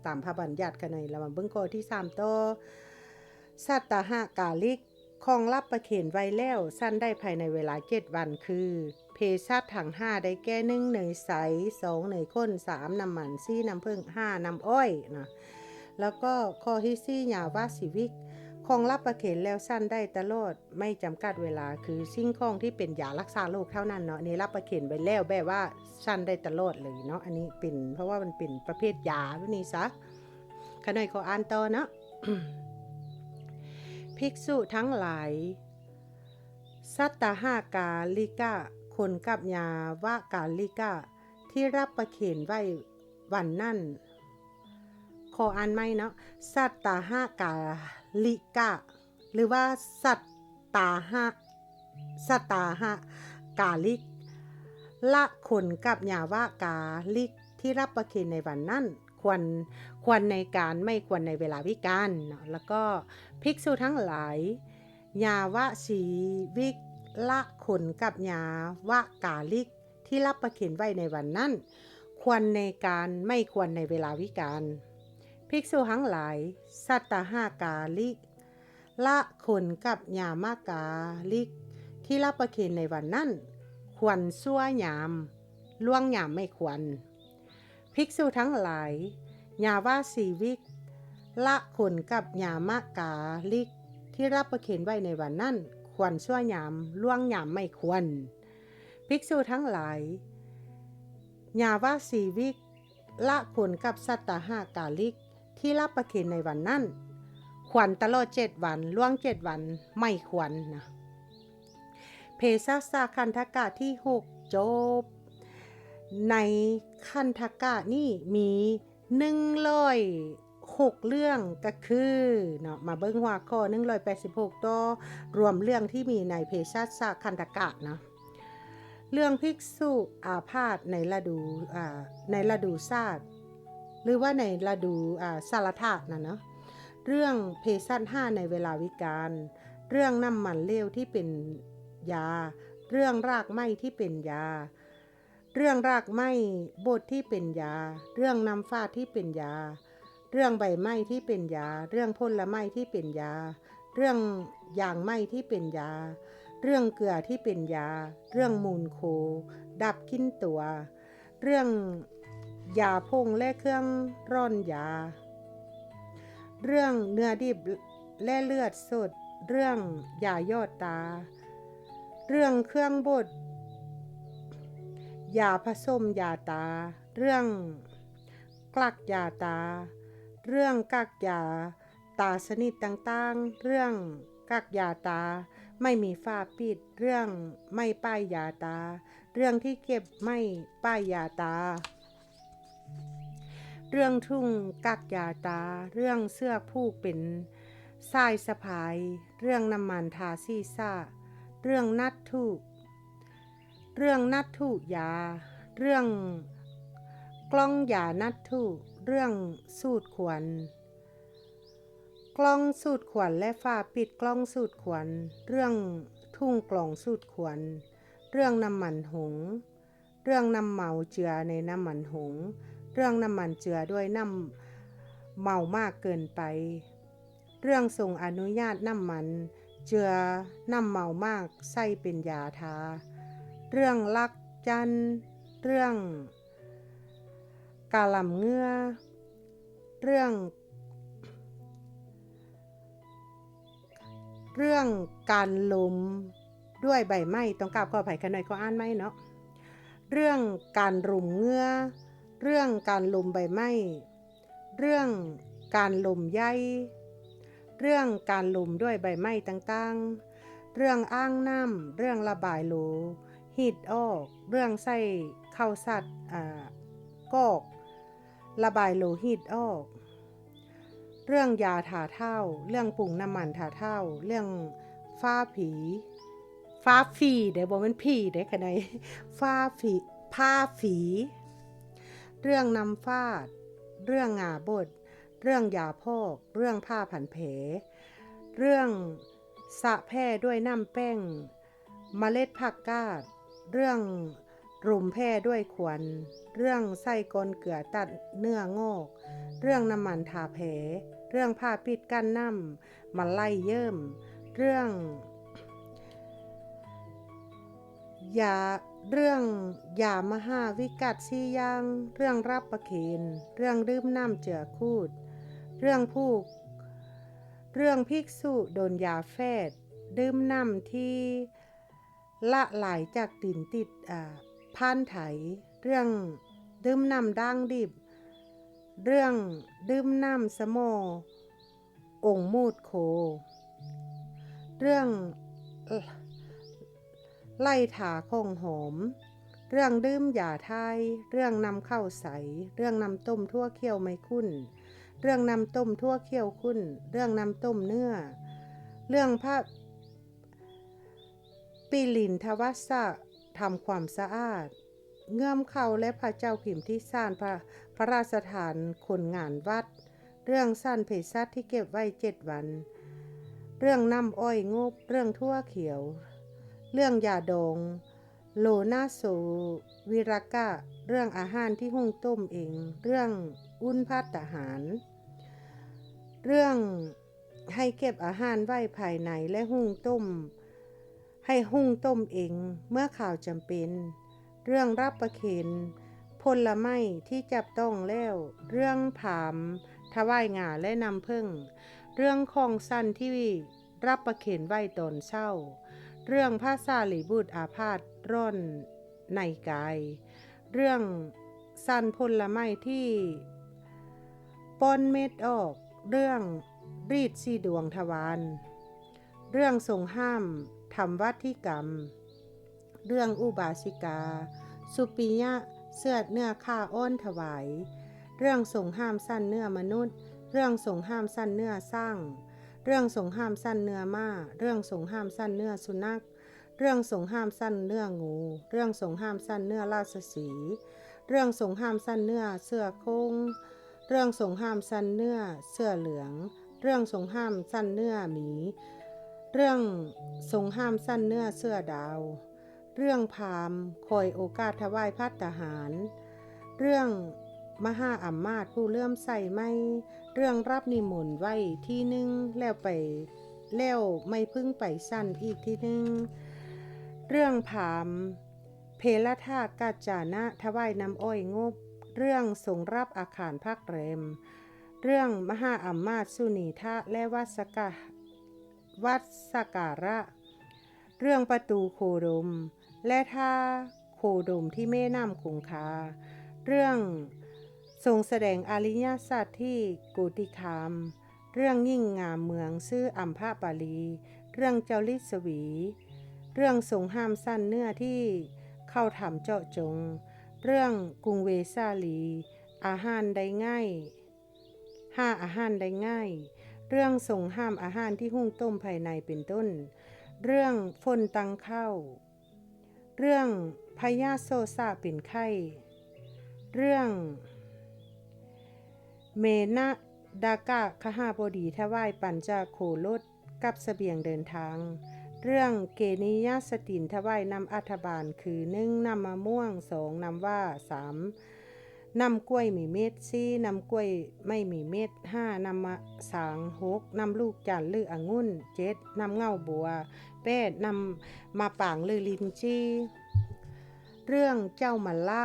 ຕາມພະບັນຍັດຂະໜ່ອຍ. ແລ້ວມາເບິ່ງຂໍ້ທີສາມຕໍ່. ສັດຕະຫະກາລິກ ຂອງຮັບປະເຄນໄວ້ແລ້ວ ສັນໄດ້ພາຍໃນເວລາເຈັດວັນ ຄື ເພສັດທັງຫ້າ ໄດ້ແກ່ ໜຶ່ງ ເນີຍໃສ, ສອງ ເນີຍຂຸ້ນ, ສາມ ນ້ຳມັນ, ສີ່ ນ້ຳເຜິ້ງ, ຫ້າ ນ້ຳອ້ອຍນະ. ແລ້ວກໍຂໍ້ທີສີ່ ຍາວະຊີວິກ ຂອງລັບປະເຂັນແລ້ວສັນໄດ້ຕະຫຼອດ ໄມ່ຈຳກັດເວລາ ຄືສິ່ງຂອງທີ່ເປັນຢາລັກສາໂລກເທົ່ານັ້ນເນາະ. ນີ້ລັບປະເຂັນໄປແລ້ວ ແບບວ່າສັນໄດ້ຕະຫຼອດເລີຍເນາະ. ອັນນີ້ເປັນ ເພາະວ່າມັນເປັນປະເພດຢາແບບນີ້ຊະ. ຂ້ານ້ອຍຂໍອ່ານຕໍ່ເນາະ. ພິກສຸທັງຫຼາຍ, ສັດຕາຫະກາລິກະ ຂົນກັບຍາວະກາລິກະ ທີ່ລັບປະເຂັນໄວ້ວັນນັ້ນ. ຂໍອ່ານໃໝ່ເນາະ. ສັດຕາຫະກາລິກະ ຫຼືວ່າ ສັດຕາຫະ ສັດຕາຫະກາລິກ ລະຂົນກັບຍາວະກາລິກ ທີ່ລັບປະເຂັນໃນວັນນັ້ນ ຄວນ ຄວນໃນການ ໄມ່ຄວນໃນເວລາວິການເນາະ. ລະກໍ ພິກສຸທັງຫຼາຍ, ຍາວະຊີວິກ ລະຂົນກັບຍາວະກາລິກ ທີ່ລັບປະເຂັນໄວ້ໃນວັນນັ້ນ ຄວນໃນການ ໄມ່ຄວນໃນເວລາວິການ. ພິກສຸທັງຫຼາຍ, ສັດຕາຫະກາລິກ ລະຂົນກັບຍາມະກາລິກ ທີ່ລັບປະເຂັນໃນວັນນັ້ນ ຄວນຊົ່ວຍາມ ລ່ວງຍາມໄມ່ຄວນ. ພິກສຸທັງຫຼາຍ, ຍາວະຊີວິກ ລະຂົນກັບຍາມະກາລິກ ທີ່ລັບປະເຂັນໄວ້ໃນວັນນັ້ນ ຄວນຊົ່ວຍາມ ລ່ວງຍາມໄມ່ຄວນ. ພິກສຸທັງຫຼາຍ, ຍາວະຊີວິກ ລະຂົນກັບສັດຕາຫະກາລິກ ທີ່ລັບປະເຂັນໃນວັນນັ້ນ ຄວນຕະຫຼອດເຈັດວັນ ລ່ວງເຈັດວັນ ໄມ່ຄວນນະ. ເພສັດສະຄັນທະກະທີຫົກ ຈົບ. ໃນຄັນທະກະນີ້ມີໜຶ່ງຮ້ອຍຫົກເລື່ອງ ກະຄືເນາະ ມາເບິ່ງຫົວຂໍ້ໜຶ່ງຮ້ອຍແປດສິບຫົກ ຕໍ່ ລວມເລື່ອງທີ່ມີໃນເພສັດສະຄັນທະກະເນາະ. ເລື່ອງພິກສຸອາພາດໃນລະດູ ອາ ໃນລະດູຊາດ ຫຼືວ່າໃນລະດູ ອາ ສາລະທະນະເນາະ. ເລື່ອງເພສັດຫ້າໃນເວລາວິການ, ເລື່ອງນ້ຳມັນເຫຼວທີ່ເປັນຢາ, ເລື່ອງຮາກໄມ້ທີ່ເປັນຢາ, ເລື່ອງຮາກໄມ້ບົດທີ່ເປັນຢາ, ເລື່ອງນ້ຳຝາດທີ່ເປັນຢາ, ເລື່ອງໃບໄມ້ທີ່ເປັນຢາ, ເລື່ອງຜົນລະໄມ້ທີ່ເປັນຢາ, ເລື່ອງຢາງໄມ້ທີ່ເປັນຢາ, ເລື່ອງເກືອທີ່ເປັນຢາ, ເລື່ອງມູນໂຄດັບກິ່ນຕົວ, ເລື່ອງຢາຜົງ ແລະ ເຄື່ອງຮ່ອນຢາ, ເລື່ອງເນື້ອດິບ ແລະ ເລືອດສົດ, ເລື່ອງຢາຢອດຕາ, ເລື່ອງເຄື່ອງບົດຢາຜະສົມຢາຕາ, ເລື່ອງກລັກຢາຕາ, ເລື່ອງກັກຢາຕາຊະນິດຕ່າງໆ, ເລື່ອງກັກຢາຕາໄມ້ມີຝາປິດ, ເລື່ອງໄມ້ປ້າຍຢາຕາ, ເລື່ອງທີ່ເກັບໄມ້ປ້າຍຢາຕາ, ເລື່ອງທຸງກັກຢາຕາ, ເລື່ອງເຊືອກຜູກເປັນສາຍສະພາຍ, ເລື່ອງນ້ຳມັນທາສີສະ, ເລື່ອງນັດຖຸ, ເລື່ອງນັດຖຸຢາ, ເລື່ອງກ່ອງຢານັດຖຸ, ເລື່ອງສູດຄວັນ, ກ່ອງສູດຄວັນ ແລະ ຝາປິດກ່ອງສູດຄວັນ, ເລື່ອງທຸງກ່ອງສູດຄວັນ, ເລື່ອງນ້ຳມັນຫົງ, ເລື່ອງນ້ຳເມົາເຈືອໃນນ້ຳມັນຫົງ, ເລື່ອງນ້ຳມັນເຈືອດ້ວຍນ້ຳເມົາມາກເກີນໄປ, ເລື່ອງຊົງອະນຸຍາດນ້ຳມັນເຈືອນ້ຳເມົາມາກໃຊ້ເປັນຢາທາ, ເລື່ອງຫຼັກຈັນ, ເລື່ອງກະລຳເງື່ອ, ເລື່ອງ ເລື່ອງການລົມດ້ວຍໃບໄມ້, ຕ້ອງກາບຂໍອະໄພຂ້ານ້ອຍ ຂໍອ່ານໃໝ່ເນາະ. ເລື່ອງການລົມເງື່ອ, ເລື່ອງການລົມໃບໄມ້, ເລື່ອງການລົມໃຫຍ່, ເລື່ອງການລົມດ້ວຍໃບໄມ້ຕ່າງໆ, ເລື່ອງອ່າງນ້ຳ, ເລື່ອງລະບາຍໂລຫິດອອກ, ເລື່ອງໃສ່ເຂົ້າສັດ ອາ ກອກ ລະບາຍໂລຫິດອອກ, ເລື່ອງຢາທາເທົ້າ, ເລື່ອງປຸງນ້ຳມັນທາເທົ້າ, ເລື່ອງຝາຜີ, ຝາຝີເດ້ ບໍ່ແມ່ນຜີເດ້ ຂະນ້ອຍ, ຝາຜີ, ຜ້າຝີ, ເລື່ອງນ້ຳຝາດ, ເລື່ອງງາບົດ, ເລື່ອງຢາພອກ, ເລື່ອງຜ້າພັນແຜ, ເລື່ອງສະແພ້ດ້ວຍນ້ຳແປ້ງ, ເມລັດຜັກກາດ, ເລື່ອງລົມແຜ່ດ້ວຍຄວັນ, ເລື່ອງໃສ່ກ້ອນເກືອຕັດເນື້ອງອກ, ເລື່ອງນ້ຳມັນທາແຜ, ເລື່ອງຜ້າປິດກັ້ນນ້ຳມັນໄຫຼເຢີ້ມ, ເລື່ອງຢາ, ເລື່ອງຢາມະຫາວິກັດສີ່ຢ່າງ, ເລື່ອງຮັບປະເຄນ, ເລື່ອງດື່ມນ້ຳເຈືອຂູດ, ເລື່ອງຜູກ ເລື່ອງພິກສຸດົນຢາແຟດ ດື່ມນ້ຳທີ່ລະຫຼາຍຈາກຕີນຕິດ ອາ ພານໄຖ, ເລື່ອງດື່ມນ້ຳດ່າງດິບ, ເລື່ອງດື່ມນ້ຳສະໝໍອົງມູດໂຄ, ເລື່ອງ ໄລ່ທາຂອງຫອມ, ເລື່ອງດື່ມຢາຖ່າຍ, ເລື່ອງນ້ຳເຂົ້າໃສ, ເລື່ອງນ້ຳຕົ້ມຖົ່ວຂຽວໄມ້ຂຸ້ນ, ເລື່ອງນ້ຳຕົ້ມຖົ່ວຂຽວຂຸ້ນ, ເລື່ອງນ້ຳຕົ້ມເນື້ອ, ເລື່ອງພະປິລິນທະວັດຊະ ທຳຄວາມສະອາດ, ເງື່ອມເຂົ້າ ແລະ ພະເຈົ້າພິມພິສານ ພະ ພະລາຊະທານຄົນງານວັດ, ເລື່ອງສັນເພສັດທີ່ເກັບໄວ້ເຈັດວັນ, ເລື່ອງນ້ຳອ້ອຍງົບ, ເລື່ອງຖົ່ວຂຽວ, ເລື່ອງຢາດອງໂລນາໂຊວິລະກະ, ເລື່ອງອາຫານທີ່ຫຸງຕົ້ມເອງ, ເລື່ອງອຸ່ນພັດຕາຫານ, ເລື່ອງໃຫ້ເກັບອາຫານໄວ້ພາຍໃນ ແລະ ຫຸງຕົ້ມ ໃຫ້ຫຸງຕົ້ມເອງເມື່ອຄາວຈຳເປັນ, ເລື່ອງຮັບປະເຄນຜົນລະໄມ້ທີ່ຈັບຕ້ອງແລ້ວ, ເລື່ອງພາມຖວາຍງາ ແລະ ນ້ຳເຜິ້ງ, ເລື່ອງຂອງສັນທີ່ຮັບປະເຄນໄວ້ຕອນເຊົ້າ, ເລື່ອງພະສາລີບຸດອາພາດຮ້ອນໃນກາຍ, ເລື່ອງສັນຜົນລະໄມ້ທີ່ປ່ອນເມັດອອກ, ເລື່ອງຣີດສີດວງທະວານ, ເລື່ອງຊົງຫ້າມທຳວັດທິກຳ, ເລື່ອງອຸບາສິກາ ສຸປິຍະ ເຊືອດເນື້ອຂ້າອ່ອນຖວາຍ, ເລື່ອງຊົງຫ້າມສັນເນື້ອມະນຸດ, ເລື່ອງຊົງຫ້າມສັນເນື້ອຊ້າງ, ເລື່ອງຊົງຫ້າມສັນເນື້ອມ້າ, ເລື່ອງຊົງຫ້າມສັນເນື້ອສຸນັກ, ເລື່ອງຊົງຫ້າມສັນເນື້ອງູ, ເລື່ອງຊົງຫ້າມສັນເນື້ອລາຊະສີ, ເລື່ອງຊົງຫ້າມສັນເນື້ອເສືອໂຄ່ງ, ເລື່ອງຊົງຫ້າມສັນເນື້ອເສືອເຫຼືອງ, ເລື່ອງຊົງຫ້າມສັນເນື້ອໝີ, ເລື່ອງຊົງຫ້າມສັນເນື້ອເສືອດາວ, ເລື່ອງພາມຄອຍໂອກາດຖວາຍພັດຕາຫານ, ເລື່ອງມະຫາອຳມາດຜູ້ເຫຼື້ອມໃສໃໝ່, ເລື່ອງຮັບນິມົນໄວ້ທີໜຶ່ງ ແລ້ວໄປ ແລ້ວໄມ່ເພິ່ງໄປສັນອີກທີໜຶ່ງ, ເລື່ອງພາມເພລະທາດກັດຈານະຖວາຍນ້ຳອ້ອຍງົບ, ເລື່ອງຊົງຮັບອາຄານພັກແຮມ, ເລື່ອງມະຫາອຳມາດສຸນີທະ ແລະ ວັດສະກະ ວັດສະກາລະ, ເລື່ອງປະຕູໂຄດົມ ແລະ ທ່າໂຄດົມທີ່ແມ່ນ້ຳຄົງຄາ, ເລື່ອງຊົງສະແດງອະລິຍະສັດທີ່ໂກຕິຄາມ, ເລື່ອງຍິງງາມເມືອງຊື່ອຳພະປາລີ, ເລື່ອງເຈົ້າລິດສະຫວີ, ເລື່ອງຊົງຫ້າມສັນເນື້ອທີ່ເຂົ້າຖ້ຳເຈາະຈົງ, ເລື່ອງກຸງເວສາລີ, ອາຫານໄດ້ງ່າຍ ຫາອາຫານໄດ້ງ່າຍ, ເລື່ອງຊົງຫ້າມອາຫານທີ່ຫຸງຕົ້ມພາຍໃນເປັນຕົ້ນ, ເລື່ອງຝົນຕັ້ງເຂົ້າ, ເລື່ອງພະຍາດໂສສະເປັນໄຂ້, ເລື່ອງເມນະດາກະຄະຫະບໍດີຖວາຍປັນຈະໂຄລົດ ກັບສະບຽງເດີນທາງ, ເລື່ອງເກນິຍາສະຕິນຖວາຍນ້ຳອັດຖະບານ ຄື ໜຶ່ງ ນ້ຳມະມ່ວງ, ສອງ ນ້ຳຫວ້າ, ສາມ ນ້ຳກ້ວຍມີເມັດ, ສີ່ ນ້ຳກ້ວຍໄມ່ມີເມັດ, ຫ້າ ນ້ຳມະສາງ, ຫົກ ນ້ຳລູກຈັນ ຫຼື ອະງຸ່ນ, ເຈັດ ນ້ຳເຫງົາບົວ, ແປດ ນ້ຳມະປາງ ຫຼື ລິນຈີ່, ເລື່ອງເຈົ້າມະລະ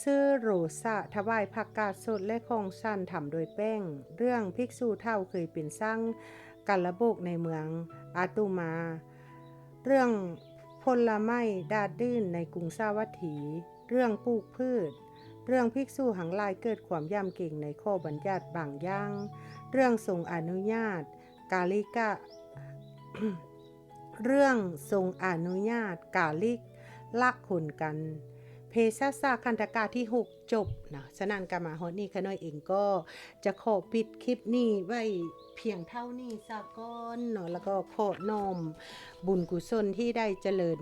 ຊື້ໂຣສະຖວາຍຜັກກາດສົດ ແລະ ຂອງສັນທຳໂດຍແປ້ງ, ເລື່ອງພິກສຸເຖົ້າເຄີຍເປັນຊ່າງກາລະບົກໃນເມືອງອາຕຸມາ, ເລື່ອງຜົນລະໄມ້ດາດດື່ນໃນກຸງສາວັດຖີ, ເລື່ອງປູກພືດ, ເລື່ອງພິກສຸທັງຫຼາຍເກີດຄວາມຢ້ຳເກງໃນຂໍ້ບັນຍັດບາງຢ່າງ, ເລື່ອງຊົງອະນຸຍາດກາລິກະ ເລື່ອງຊົງອະນຸຍາດກາລິກລະຄົນກັນ ເພສັດສະຄັນທະກະທີຫົກ ຈົບເນາະ. ສະນັ້ນກະມາຮອດນີ້ ຂະນ້ອຍເອງກໍຈະຂໍປິດຄລິບນີ້ໄວ້ພຽງເທົ່ານີ້ສາກ່ອນເນາະ ແລ້ວກໍຂໍນ້ອມບຸນກຸສົນທີ່ໄດ້ຈະເລີນ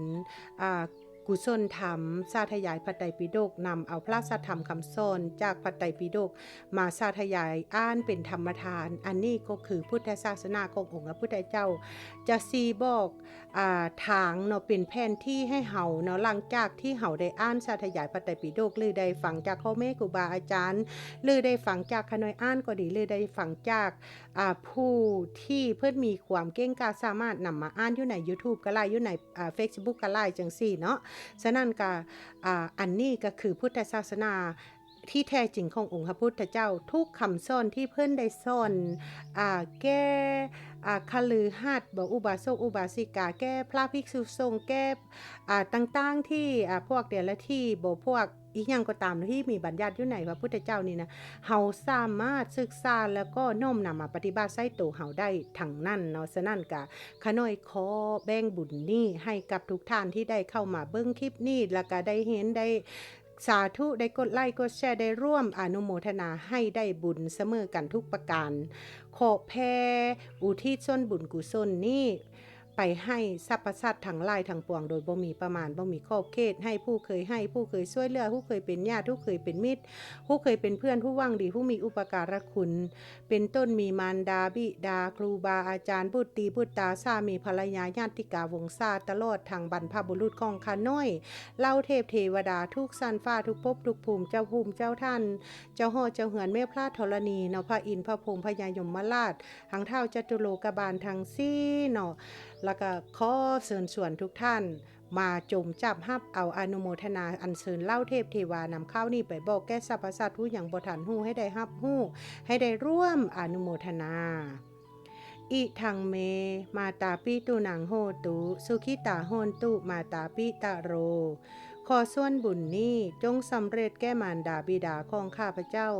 ອາ ກຸສົນທຳ ສາທະຍາຍພະໄຕປິດົກ, ນຳເອົາພະລາຊະທຳຄຳສອນຈາກພະໄຕປິດົກ ມາສາທະຍາຍອ່ານເປັນທຳມະທານ. ອັນນີ້ກໍຄືພຸດທະສາສະໜາຂອງອົງພະພຸດທະເຈົ້າ ຈະຊີ້ບອກ ອາ ທາງເນາະ ເປັນແຜນທີ່ໃຫ້ເຮົາເນາະ ຫຼັງຈາກທີ່ເຮົາໄດ້ອ່ານສາທະຍາຍພະໄຕປິດົກ ຫຼື ໄດ້ຟັງຈາກພໍ່ແມ່ຄູບາອາຈານ ຫຼື ໄດ້ຟັງຈາກຂະນ້ອຍອ່ານກໍດີ ຫຼື ໄດ້ຟັງຈາກ ອາ ຜູ້ທີ່ເພິ່ນມີຄວາມເກັ່ງກ້າສາມາດນຳມາອ່ານຢູ່ໃນຢູທູບກໍຫຼາຍ ຢູ່ໃນ ອາ ເຟສບຸກກໍຫຼາຍ ຈັ່ງຊີ້ເນາະ. ສະນັ້ນກະ ອາ ອັນນີ້ກະຄືພຸດທະສາສະໜາ ທີ່ແທ້ຈິງຂອງອົງພະພຸດທະເຈົ້າ ທຸກຄຳສອນທີ່ເພິ່ນໄດ້ສອນ ອ່າ ແກ່ ອ່າ ຄະລືຮັດບໍ ອຸບາສົກອຸບາສິກາ ແກ່ພະພິກສຸສົງ ແກ່ ອ່າ ຕ່າງໆ ທີ່ ອ່າ ພວກເດລະຖີບໍ ພວກອີ່ຫຍັງກໍຕາມທີ່ມີບັນຍັດຢູ່ໃນພະພຸດທະເຈົ້ານີ້ນະ ເຮົາສາມາດສຶກສາ ແລ້ວກໍນ້ອມນຳມາປະຕິບັດໃສ່ໂຕເຮົາໄດ້ທັງນັ້ນເນາະ. ສະນັ້ນກະ ຂ້ານ້ອຍຂໍແບ່ງບຸນນີ້ໃຫ້ກັບທຸກທ່ານທີ່ໄດ້ເຂົ້າມາເບິ່ງຄລິບນີ້ ແລ້ວກະໄດ້ເຫັນ ໄດ້ ສາທຸ ໄດ້ກົດໄລ້ ກົດແຊ ໄດ້ຮ່ວມອະນຸໂມທະນາໃຫ້ໄດ້ບຸນສະເໝີກັນທຸກປະການ. ຂໍແຜ່ອຸທິດສ່ວນບຸນກຸສົນນີ້ໄປໃຫ້ສັບພະສັດທັງຫຼາຍທັງປວງ ໂດຍບໍ່ມີປະມານ ບໍ່ມີຂອບເຂດ, ໃຫ້ຜູ້ເຄີຍໃຫ້ ຜູ້ເຄີຍຊ່ວຍເຫຼືອ ຜູ້ເຄີຍເປັນຍາດ ຜູ້ເຄີຍເປັນມິດ ຜູ້ເຄີຍເປັນເພື່ອນ ຜູ້ຫວັງດີ ຜູ້ມີອຸປະກາລະຄຸນ ເປັນຕົ້ນມີມານດາບິດາ ຄູບາອາຈານ ບຸດຕີບຸດຕາ ສາມີພັນລະຍາ ຍາດຕິກາວົງສາ ຕະຫຼອດທັງບັນພະບຸລຸດຂອງຂ້ານ້ອຍ ເຫຼົ່າເທບເທວະດາ ທຸກຊັ້ນຟ້າ ທຸກພົບທຸກພູມ ເຈົ້າພູມເຈົ້າທ່ານ ເຈົ້າຫໍເຈົ້າເຮືອນ ແມ່ພະທໍລະນີເນາະ ພະອິນ ພະພົມ ພະຍາຍົມມະລາດ ທັງທ້າວຈະຕຸໂລກະບານທັງສີ່ເນາະ ແລ້ວກະຂໍເຊີນຊວນທຸກທ່ານ ມາຈົ່ມຈັບຮັບເອົາອະນຸໂມທະນາ ອັນເຊີນເຫຼົ່າເທບເທວານຳຂ່າວນີ້ໄປບອກແກ່ສັບພະສັດຜູ້ຍັງບໍ່ທັນຮູ້ ໃຫ້ໄດ້ຮັບຮູ້ ໃຫ້ໄດ້ຮ່ວມອະນຸໂມທະນາ. Idaṃ me mātāpitunaṃ hotu, sukhitā hontu mātāpitaro. ຂໍສ່ວນບຸນນີ້ຈົ່ງສຳເລັດແກ່ມານດາບິດາຂອງຂ້າພະເຈົ້າ.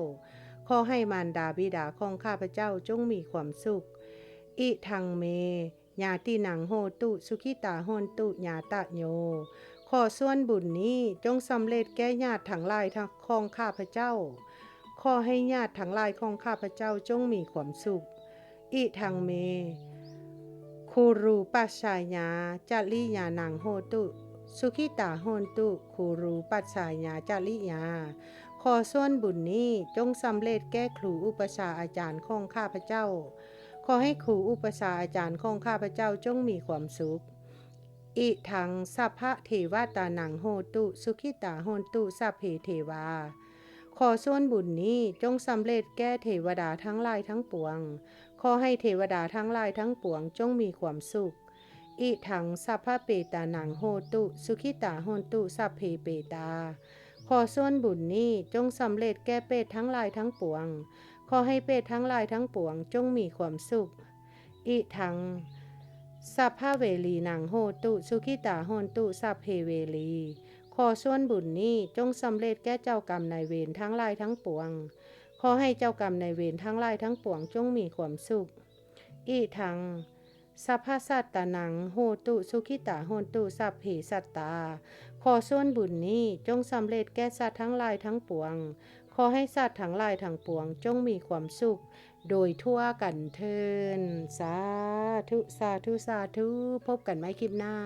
ຂໍໃຫ້ມານດາບິດາຂອງຂ້າພະເຈົ້າຈົ່ງມີຄວາມສຸກ. Idaṃ me ñātīnaṃ hotu, sukhitā hontu ñātayo. ຂໍສ່ວນບຸນນີ້ຈົ່ງສຳເລັດແກ່ຍາດທັງຫຼາຍຂອງຂ້າພະເຈົ້າ. ຂໍໃຫ້ຍາດທັງຫຼາຍຂອງຂ້າພະເຈົ້າຈົ່ງມີຄວາມສຸກ. Idaṃ me gurūpajjhāyā cariyānaṃ hotu, sukhitā hontu gurūpajjhāyācariyā. ຂໍສ່ວນບຸນນີ້ຈົ່ງສຳເລັດແກ່ຄູອຸປະຊາອາຈານຂອງຂ້າພະເຈົ້າ. ຂໍໃຫ້ຄູອຸປະຊາອາຈານຂອງຂ້າພະເຈົ້າຈົ່ງມີຄວາມສຸກ. Idaṃ sabbadevatānaṃ hotu, sukhitā hontu sabbe devā. ຂໍສ່ວນບຸນນີ້ຈົ່ງສຳເລັດແກ່ເທວະດາທັງຫຼາຍທັງປວງ. ຂໍໃຫ້ເທວະດາທັງຫຼາຍທັງປວງຈົ່ງມີຄວາມສຸກ. Idaṃ sabbapetānaṃ hotu, sukhitā hontu sabbe petā. ຂໍສ່ວນບຸນນີ້ຈົ່ງສຳເລັດແກ່ເປດທັງຫຼາຍທັງປວງ. ຂໍໃຫ້ເປດທັງຫຼາຍທັງປວງຈົ່ງມີຄວາມສຸກ. Idaṃ sabbaverīnaṃ hotu, sukhitā hontu sabbe verī. ຂໍສ່ວນບຸນນີ້ຈົ່ງສຳເລັດແກ່ເຈົ້າກຳນາຍເວນທັງຫຼາຍທັງປວງ. ຂໍໃຫ້ເຈົ້າກຳນາຍເວນທັງຫຼາຍທັງປວງຈົ່ງມີຄວາມສຸກ. Idaṃ sabbasattānaṃ hotu, sukhitā hontu sabbe sattā. ຂໍສ່ວນບຸນນີ້ຈົ່ງສຳເລັດແກ່ສັດທັງຫຼາຍທັງປວງ. ຂໍໃຫ້ສັດທັງຫຼາຍທັງປວງຈົ່ງມີຄວາມສຸກໂດຍທົ່ວກັນເທີ້ນ. ສາທຸ ສາທຸ ສາທຸ. ພົບກັນໃໝ່ຄລິບໜ້າ.